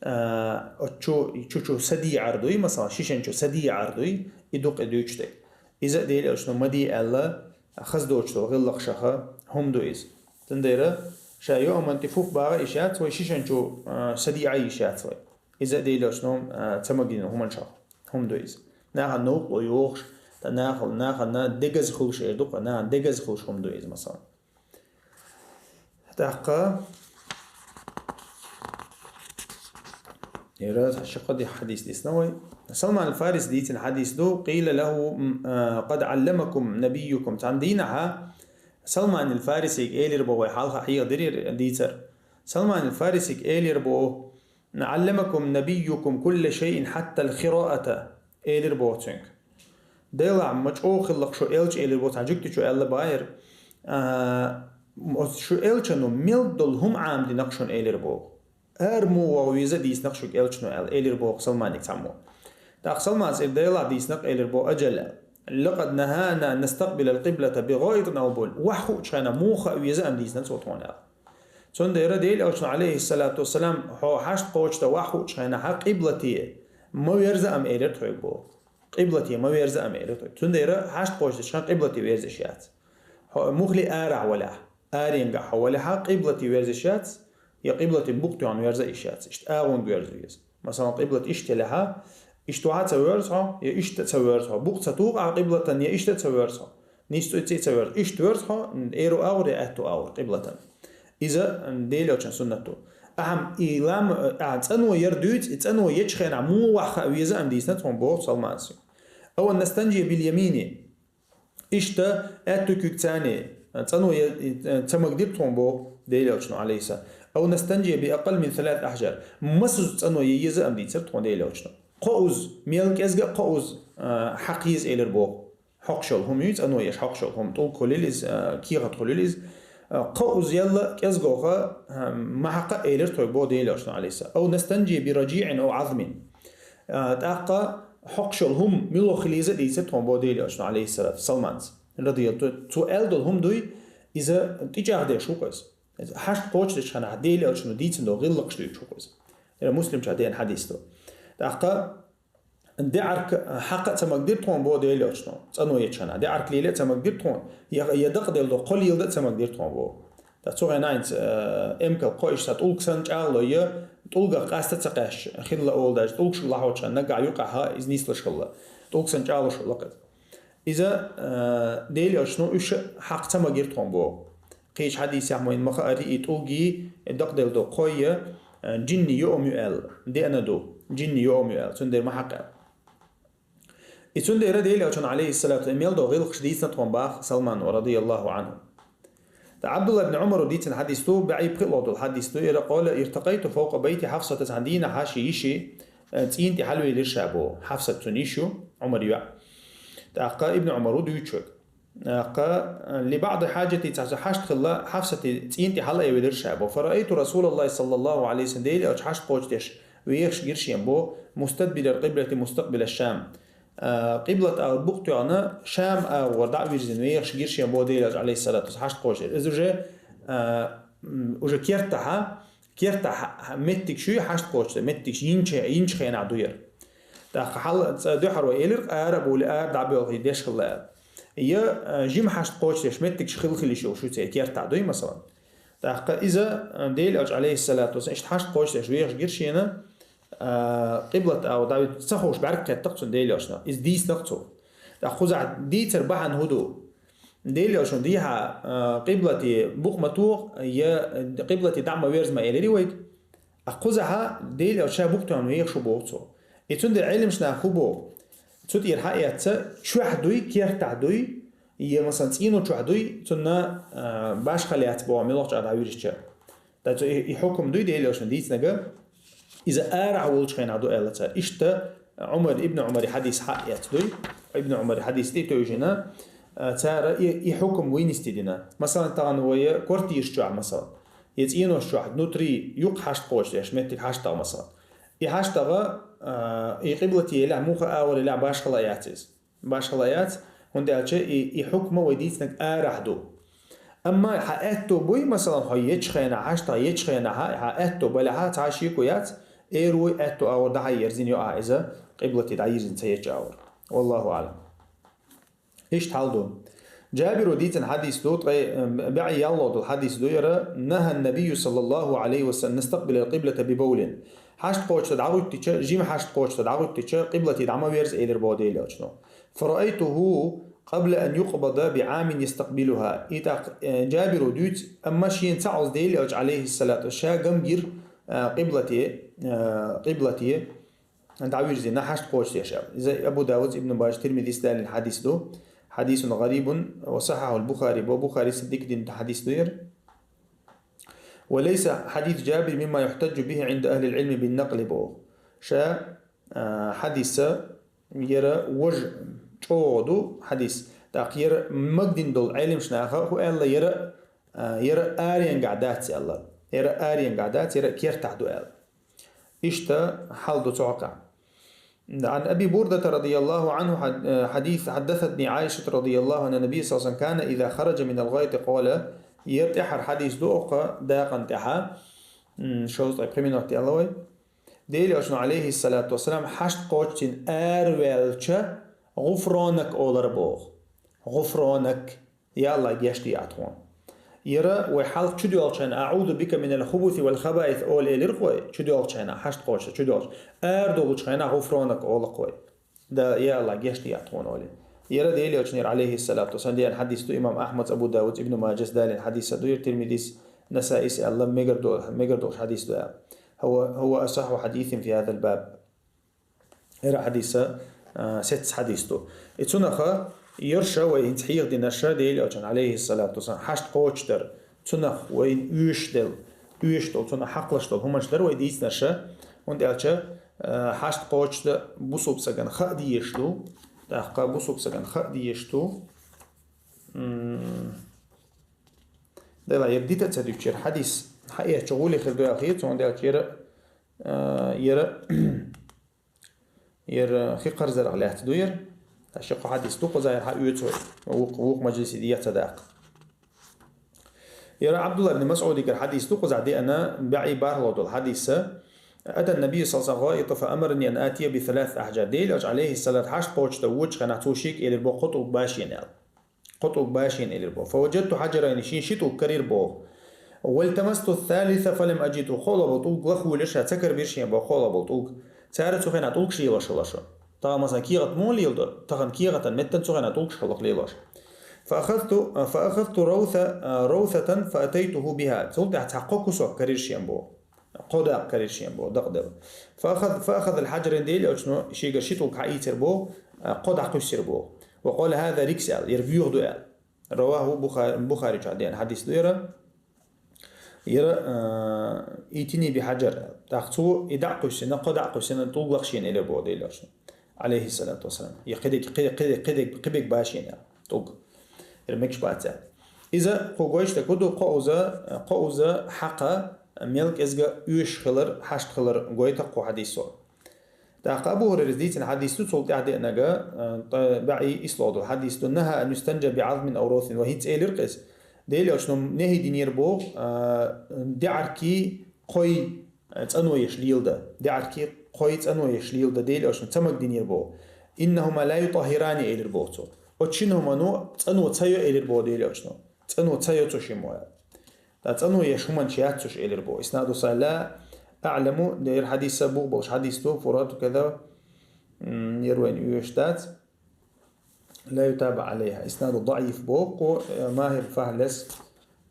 а, оцу чу, чу, чу са дийгӀар дуй, масалан, шишан чу са дийгӀар дуй, и ду-кх и дуьйцуш дерг. Иза а Делан Элчано ма де аьлла, хаза доцуш долу гӀиллакхашха хӀума ду иза. Цундела ша йоаман тӀе фуф багӀа йиш яц вай, шишан чу, а, са дийгӀа йиш яц вай. Иза а Делан Элчано, а, ца магийна хӀуманашха хӀума ду иза. Нахана новкъа йохуш, ткъа нахал-, нахана дегаза хуьлуш эр ду-кх, нахана дегаза хуьлуш хӀума ду иза, масалан. ТӀаккха, яра ши-кхо ди-, хьадис дисна вай. Салман аль-Фарис дийцина хьадис ду, قيل له, м, а, قد علمكم نبيكم. Цхьана дийнахьа Салман аль-Фарисига элира боху, вай хьалха хьехадира дийцар. Салман аль-Фарисига элира боху, علمكم نبيكم كل شيء حتى القراءة, элира боху цуьнга. Делахь ма чӀогӀа хилла-кх шу элча, элира боху, цхьана жуьгтичо аьлла бахьара. А, оцу шу элчано мел долу хӀума Ӏамадина-кх шуна, элира боху. Ара муха вогӀу веза дийцина-кх шуьга элчано аьлла, элира боху Салманига цхьаммо. ТӀаккха Салманас элира, Делахь дийцина-кх, элира боху, аджал аьлла. لقد نهانا أن نستقبل القبلة بغائط أو بول. Ваххуучу хенахь муха а веза ам дийцина цо тхуна аьлла. Цундела Делан Элчано, алейхиссалату вассалам, хьо хьашт кхочушдан ваххуучу хенахь къиблате ма верза ам элира тхоьга боху. Къиблате ма верза ам элира тхоьга. Цундела хьашт кхочушдечу хенахь къиблате верзаш яц. Хьо мухли арахь валахь, аренгахь хьо валахь, къиблате верзаш яц, я къиблате букъ тоьхна верза йиш яц. Иштта агӀонга верза веза. Масалан, къиблат иштта елахь, иштта ваха ца воьрзу хьо, я иштта ца воьрзу хьо. Букъ ца туху ахь къиблатан, я иштта ца воьрзу хьо. Нийсса цӀе ца воьрзу. Иштта воьрзу хьо, эро агӀор я аьтту агӀор къиблатан. Иза Делан Элчан суннат ду. Ахьа и лам, ахьа цӀано яр дуьйцу, и цӀано ечу хенахь муха ваха а веза ам дийцина тхуна боху Салманас. أو أن نستنجي باليمين. Иштта аьтту куьг царна цӀано я, ца магадира тхуна боху Делан Элчано, алейхиссалам. أو نستنجي بأقل من ثلاث أحجار. Масазза цӀано я еза ам дийцира тхуна Делан Элчано. Кхо уз, мел кӀезга а кхо уз, а, хьакха еза элира боху. Хьокхуш йолу хӀума ю, цӀано еш хьокхуш йолу хӀума. ТӀулг хуьлийла иза, а, кехат хуьлийла иза. А, кхо уз елла кӀезгоха, а, ма хьакха а элира тхоьга боху Делан Элчано, алейхиссалам. أو نستنجي برجيع أو عظم. А, тӀаккха хьокхуш йолу хӀума мила хила еза а дийцира тхуна боху Делан Элчано, алейхиссалату, Салманас, радияллаху. Цо аьлла долу хӀума дуй, иза тӀечӀагӀдеш ву-кх иза. Иза хьашт кхочушдечу хенахь Делан Элчано дийцина долу гӀиллакхаш дуьйцуш ву-кх иза. Иза Муслим чохь деана хьадис ду. ТӀаккха ДеӀарг хьакха а ца магадира тхуна боху Делан Элчано, цӀано ечу хенахь. ДеӀарг лела а ца магадира тхуна, я, я дакъаделла долу кхо леладан а ца магадира тхуна боху. Ткъа цу хенахь хӀинца, э, эмкал кхо иштта тӀулг санна чӀагӀло я, тӀулгах къаста ца кхаьчча хилла олу даже, тӀулгаш лахьочу хенахь наггахь юкъахь иза нислуш хилла. ТӀулг санна чӀагӀлуш хилла-кх иза. Иза, э, Делан Элчано уьш хьакха ца магадира тхуна боху. Кхечу хьадисехь ма вайна ма хаара, и тӀулгий, и дакъаделла долу кхой, э, джинни йоам ю аьлла, деана ду, джинни йоам ю аьлла, цундела ма хьакха аьлла. И цундела Делан Элчано, алейхиссалату, и мел долу гӀиллакхаш дийцина тхуна боху Салмано, радияллаху анху. ТӀаккха Абдулла ибн Ӏумаро дийцина хьадис ду, баьӀий пхиъ лоху долу хьадис ду, яра къала: ارتقيت فوق بيت حفصة, цхьана дийнахь шен йиши, э, цӀийна тӀе хьалавелира ша боху. Хьафсат цуьнан йиш ю, Ӏумар йоӀ. ТӀаккха Ибн Ӏумаро дуьйцу шуьга. ТӀаккха, э, لبعض حاجتي, цхьа хьашт хилла Хьафсати цӀийна тӀе хьалаайвелира ша боху. فرأيت رسول الله صلى الله عليه وسلم, Делан Элча хьашт кхочушдеш вехаш гира шена боху, مستدبر القبلة مستقبل الشام. Э, къиблат агӀор букъ тоьхна, Шам агӀор дӀа а вирзина вехаш гира шена боху Делан Элча, алейхиссалату вассалам, хьашт кхочушдеш. Иза уже, э, м, уже кертахьа, кертахьа меттигаш ю хьашт кхочушдеш, меттигаш йинчу, йинчу хенахь ду яра. ТӀаккха хьал-, цӀа дуьхьаро элира, ара а бовлий, ара дӀабоьлхий деш хилла аьлла. Я, э, жима хьашт кхочушдеш меттигаш хила хила йиш йолуш ю церан кертахь дуй, масалан. ТӀаккха иза, э, Делан Элча, алейхиссалату вассалам, иштта хьашт кхочушдеш вехаш гира шена, э, къиблат агӀор дӀавита ца хууш бӀаьрг кхеттакх цунна Делан Элчано. Иза дийцинакх цо. ТӀаккха кхузахь дийцар бахьана хӀун ду? Делан Элчано дехьа, э, къиблате букъ ма тоха, я къиблате дӀа ма верза ма элира вайга. Ткъа кхузахьа Делан Элча букъ тоьхна вехаш ву боху цо. И цундела Ӏеламнаха хӀун боху? Цу тӀера хьаэцна, чохь дуй, кертахь дуй, я, масалан, цӀийно чохь дуй, цунна, а, башхала яц боху, муьлххачу а дӀавирзича. Ткъа цу и, и хьукам дуй Делан Элчано дийцинарг, иза арахь волчу хенахь ду аьлла цара. Иштта Ӏумар, Ибн Ӏумари хьадис хьаэцна дуй, Ибн Ӏумари хьадис тӀе тевжина, а, цара и, и хьукам вайна йисте дина. Масалан, тахана вай квартираш чохь, масалан, я цӀенош чохь, внутри, юккъе хьашт кхочушдеш, меттиг хьаштагӀа, масалан. И хьаштагӀа, а, и къиблате елахь, муха агӀор елахь, башхала яц иза. Башхала яц, хӀунда аьлча и, и хьукма вай дийцинарг арахь ду. Амма хьан аьтто буй, масалан, хьо ечу хенахь, хьаштагӀа ечу хенахь, хьан аьтто балахьа, цхьа шеко яц, эр вуй аьтто агӀор дӀа-хьа ерзина йоӀа иза, къиблате дӀайирзина ца ечу агӀор. Валлаху аӀлам. Иштта хьал ду. Джабиро дийцина хьадис ду, ткъе, э, баьӀ ялло долу хьадис ду яра: نهى النبي صلى الله عليه وسلم أن نستقبل القبلة ببول. Хьашт кхочушдан дӀагӀуьттича, жима хьашт кхочушдан дӀагӀуьттича, къиблате дӀа ма верза элира боху Делан Элчано. فرأيته قبل أن يقبض بعام يستقبلها. И тӀаккха, э, Джабиро дуьйцу, амма шена ца Ӏозу Делан Элча, алейхиссалату, ша гам гира, э, къиблате, э, къиблате дӀавирзина хьашт кхочушдеш аьлла. Иза Абу Давудс, Ибн Мажа, Тирмизис далийна хьадис ду. حديث غريب وصححه البخاري, бо Бухарис дика дина хьадис ду яра. وليس حديث جابر مما يحتج به عند أهل العلم بالنقل боху. Ша, а, хьадиса яра важа чӀогӀа ду хьадис. ТӀаккха яра магадина долу Ӏеламнаха хӀун аьлла, яра, а, яра аренгахь дац аьлла. Яра аренгахь дац, яра кертахь ду аьлла. Иштта хьал ду цу хьокъехь. عن أبي بردة رضي الله عنه حد-، حديث، حدثتني عائشة رضي الله عنها النبي صلى الله عليه وسلم كان إذا خرج من الغائط قال. Ер тӀехьара хьадис ду оха дакъан тӀехьа. М, шовзткъе пхи минот яла вай. Дела Элчано, алейхиссалату вассалам, хьашт кхоччина араваьлча, «غفرانك» олар боху. «غفرانك». Я Аллах, гешт де тхуна. Яра вай хьалха чудоьлчхьана, «أعوذ بك من الخبث والخبائث» ола элира вай, чудоьлчхьана, хьашт кхоччу чудоьлчхьана. Ара долчхьана, «غفرانك» олакх вай. Да, я Аллах, гешт де тхуна ола. Яра Дела Элчанера, алейхиссалату вассалам, деана хьадис ду, имам Ахмад, Абу Дауд, Ибн Маджас далин хьадис ду, яра Тирмидис, Насаис аьлла, мегар до-, мегар долуш хьадис ду аьлла. هو، هو أصح حديث في هذا الباب. Яра хьадиса, а, сец хьадис ду. И цунаха, ерша вай хӀинца хьеха динарша, Дела Элчан, алейхиссалату вассалам, хьашт кхочуш дар, цунах вайна оьшуш дел, оьшуш долу, цунах хьакхалаш долу хӀуманаш дар вай дийцинарша, хӀунда аьлча, а, хьашт кхочуш дан бусулба сагана хаа дезаш ду, тӀаккха бусулба сагана хаа дезаш ду. М, Дела, яра дита а ца дуьтуш, яра хьадис, хьаэцча гӀоле хир ду аьлла хета, цундела яра, а, яра Яра хи кхарзарах лаьцна ду яра. Ткъа ши кхо хьадис ду кхузахь яра хьаоьцу вай. Вукх-, вукх мажлисе дехьа ца даккха. Яра Абдулла ибн Масъудигара хьадис ду кхузахь деана, баьӀий бархӀалгӀа долу хьадиса. أتى النبي صلى الله عليه وسلم الغائط فأمرني أن آتي بثلاث أحجار. Дела Элча, алейхиссалат, хьашт кхочуш дан вочу хенахь цо шега элира боху, кхо тӀулг башийна аьлла. Кхо тӀулг башийна элира боху. فوجدت حجرين, шен ши тӀулг карийра боху. والتمست الثالث فلم أجده, кхоалгӀа болу тӀулг лахвелира ша, ца карабира шен боху кхоалгӀа болу тӀулг. Цара цу хенахь тӀулгаш лелош хилла шу. Тахана, масалан, кехат муха леладо? Тахана кехатан меттан цу хенахь тӀулгаш хилла лелош. فأخذت، فأخذت روث-، روثة فأتيته بها. Цул тӀаьхьа цхьа кхо кусок карийра шен боху. Кхо дакъа карийра шен боху, дакъа делла. فأخذ، فأخذ الحجرين, Дела Элчано шегара ши тӀулг хьаийцира боху, кхо дӀакхуьссира боху. وقال: هذا ركس, аьлла, яра боьха ду аьлла. رواه البخاري, Бухари чохь деана хьадис ду яра. Яра, а, ائتني بحجر. ТӀаккха цо и дӀакхуьссина, кхо дӀакхуьссина, тӀулг лахшийна элира боху Дела Элчано, алейхиссалату вассалам. Я кхидерг, кхидерг, кхидерг, кхидерг башийна тӀулг. Яра мегаш бац аьлла. Иза кху гойтуш дерг хӀун ду, кхо уза, кхо уза хьакха мел кӀезга оьшуш хилар, хьашт хилар гойту кху хьадисо. ТӀаккха Абу ХӀурайрас дийцина хьадис ду, цул тӀаьхьа деанарг, а, тӀе-, баьӀий ислогӀа долу хьадис ду: نهى أن يستنجى بعظم أو روث, ва хӀинца элира-кх иза. Дела Элчано нехӀи динера боху, а, даьӀаркий, кхой, а, цӀано еш леладан. ДаьӀаркий, кхой цӀано еш леладан Дела Элчано ца магадинера боху. إنهما لا يطهران, элира боху цо. Оцу шина хӀумано цӀано ца йо, элира боху Дела Элчано. ЦӀано ца йо цу шиммо. Ткъа цӀано еш хӀуманаш яц уьш, элира боху. إسناده صحيح, لا أعلم, дера хьадиса бух болуш хьадис ду, فرات كذا, м, яра вайна оьшуш дац. لا يتابع عليها. إسناده ضعيف боху, э, Махьир Фахьлас,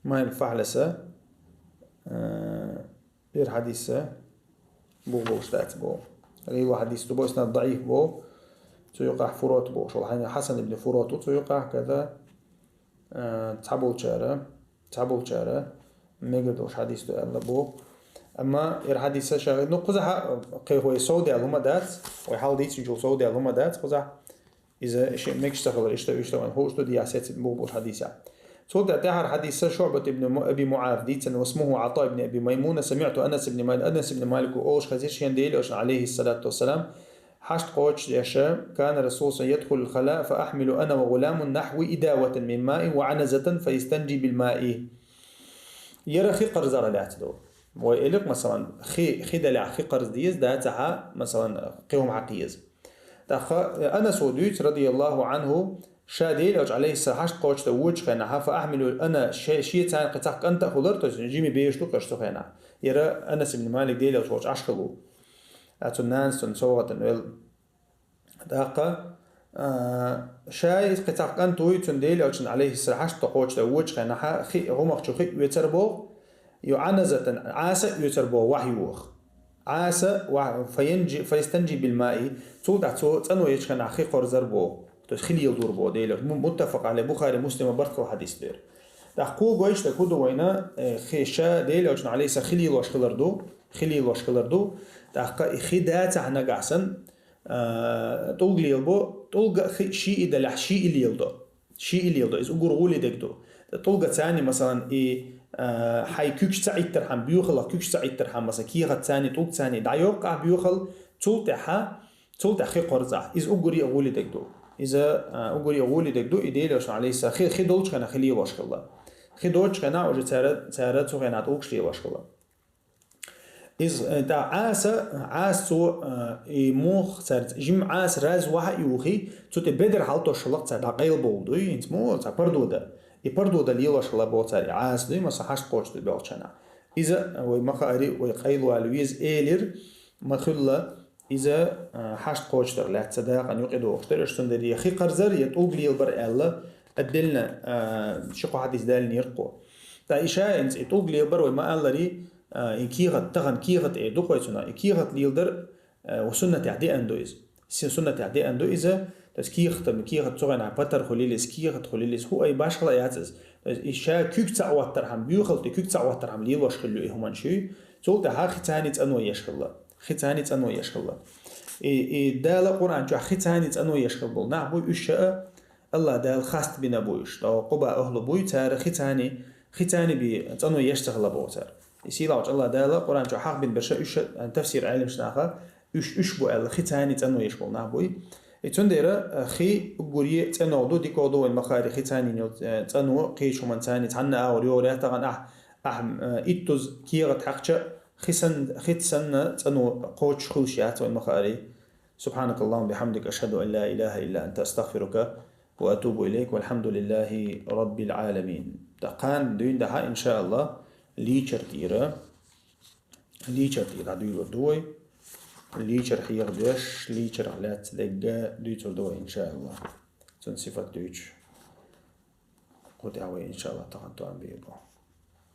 Махьир Фахьласа, э, дера хьадиса бух болуш дац боху. Гайла хьадис ду боху, إسناده ضعيف боху. Цу юкъахь Фурат бохуш волу, хьайна Хьасан ибн Фурат ву цу юкъахь, كذا, э, цхьаболчара, цхьаболчара мегар долуш хьадис ду аьлла боху. Амма яра хьадиса ша, ну, кхузахь кхин вай совдаьлла хӀума дац, вай хьалха дийцинчул совдаьлла хӀума дац кхузахь. Иза ши мегаш ца хилар, иштта, иштта вайн хууш ду, дӀа сецна бух болуш хьадис я. Цул тӀаьхьа тӀаьхьара хьадиса ШуӀбат ибн Му-, Аби МуӀаз дийцина, واسمه عطاء بن أبي ميمونة، سمعت أنس بن مالك, Анас ибн Малика олуш хезира шена Дела Элчано, алейхиссалату вассалам, хьашт кхочуш деш: كان رسول الله صلى الله عليه وسلم يدخل الخلاء فأحمل أنا وغلام نحو إداوة من ماء وعنزة فيستنجي بالماء. Яра хи кхарзара лаьцна ду. Вай элира, масалан, хи, хи далахь хи кхарза деза, дацахь, масалан, кхин хӀума хьакха еза. ТӀаккха Анаса дуьйцу, радияллаху анху, ша Дела Элча, алейхиссалам, хьашт кхочуш дан вочу хенахь, فأحمل أنا, ше-, шен цхьаьна кхин цхьа кӀант а хуьлура, то есть жима беш ду-кх уьш цу хенахь. Яра Анас ибн Малик Дела Элча волчу Ӏаш хилла ву. А цу нанас цунна совгӀатана велла. ТӀаккха, а, ша иза кхин цхьа кӀант вуй, цунна Дела Элчана, алейхиссалам, хьашт кхочуш дан вочу хенахь, хи, гӀумах чу хи оьцура боху, ю Ӏаназатан, Ӏаса оьцура боху, вахь йоху. Ӏаса вахь, фаянжи-, файстанжи билмаи, цул тӀаьхьа цо цӀано ечу хенахь хи кхорзара боху. То есть хи леладора боху Дела Элча. Му-, муттафакъ алей, Бухари, Муслима барт хилла хьадис дера. ТӀаккха кхо гойтуш дерг хӀун ду вайна, э, хи, ша Дела Элчана, алейхиссалам, хи лелош хилар ду, хи лелош хилар ду. ТӀаккха и хи дацахь нагахь санна, а, тӀулг лелабо, тӀулга хи шиъ и далахь, шиъ и леладо. Шиъ и леладо, иза уггар гӀоле дерг ду. ТӀулга царни, масалан, и, а, хьайн куьгаш ца Ӏиттархьама, боьхалах куьгаш ца Ӏиттархьама, масалан, кехат царни, тӀулг царни дӀайоккху ахь боьхал, цул тӀаьхьа, Цул тӀехьа хи кхарзахь. Иза уггаре а гӀоле дерг ду. Иза, а, уггаре а гӀоле дерг ду, и Даьла Элчано, Ӏалайхи ссалам, хи, хи долчу хенахь хи лелош хилла. Хи доцучу хенахь уже цара, цара цу хенахь тӀулгаш лелош хилла. Иза, э, тӀаккха Ӏаса, Ӏаса цо, э, и муха цаьрца, жимма Ӏаса раьза ваха а юхий, цу тӀе бедар хьалтош хилла цара дӀакъайлабовла дуй, хӀинца мо цхьа пардо дан. И пардо дан лелош хилла боху цара, и Ӏаса дуй, масала, хьашт кхочуш ду бохучу хенахь. Иза, вай ма хаари, вай къайлавала веза элира, ма-хуьллу, иза, а, хьашт кхочушдарх лаьцна дакъана юкъа дохуш дара, аша цундела я хи кхарзар, я тӀулг лелабар аьлла, отдельно, а, ши-кхо хьадис далийнера кхо. ТӀаккха и ша хӀинца и тӀулг лелабар вай ма-аллара, а, и кехат, тахана кехат эр ду-кх вай цунах, и кехат леладар, а, ва суннатехь деана ду иза. Син суннатехь деана ду иза, то есть кехат, кехат цу хенахь патар хуьлийла иза, кехат хуьлийла иза, хӀу ай башхала яц иза. То есть и ша куьг ца Ӏоттархьама, боьхалла тӀе куьг ца Ӏоттархьама лелош хилла ю и хӀуманаш. Цул тӀаьхьа хи цани цӀано еш хилла. Хи цани цӀано еш хилла. И, и Дала Къуръан чохь хи цани цӀано еш хилла болу нах буй уьш а, АллахӀ Дала хаста бина буй уьш. ТӀаккха Къуба ахӀлу буй, цара хи цани, хи цани би цӀано еш ца хилла боху цара. И сийлахьчу АллахӀ Дала Къуръан чохь хьахбина берш а уьш а, тафсир Ӏеламаш наха, уьш, уьш бу аьлла, хи цани цӀано еш болу нах буй. И цундела, а, хи уггаре цӀеногӀ ду, дикогӀ ду вайн ма хаари, хи цани, э, цӀано, кхечу хӀуман цани, цхьанна агӀор йогӀур яц тахана ахь, ахь, э, иттуза кехат хьаькхча, хи сан-, хи санна цӀано кхочуш хуьлуш яц вайн ма хаари. سبحانك اللهم وبحمدك، أشهد أن لا إله إلا أنت، أستغفرك وأتوب إليك، والحمد لله رب العالمين. ТӀаккха кхана дуьйна дахьа, иншааллах, лийчар тӀера. Лийчар тӀера дӀадуьйлур ду вай. Лийчар хьехадеш, лийчарах лаьцна дерг а дуьйцур ду вай, иншааллах. Цуьнан сифат дуьйцуш. Кху тӀехь вай, иншааллах, тахана тоам бийр бу.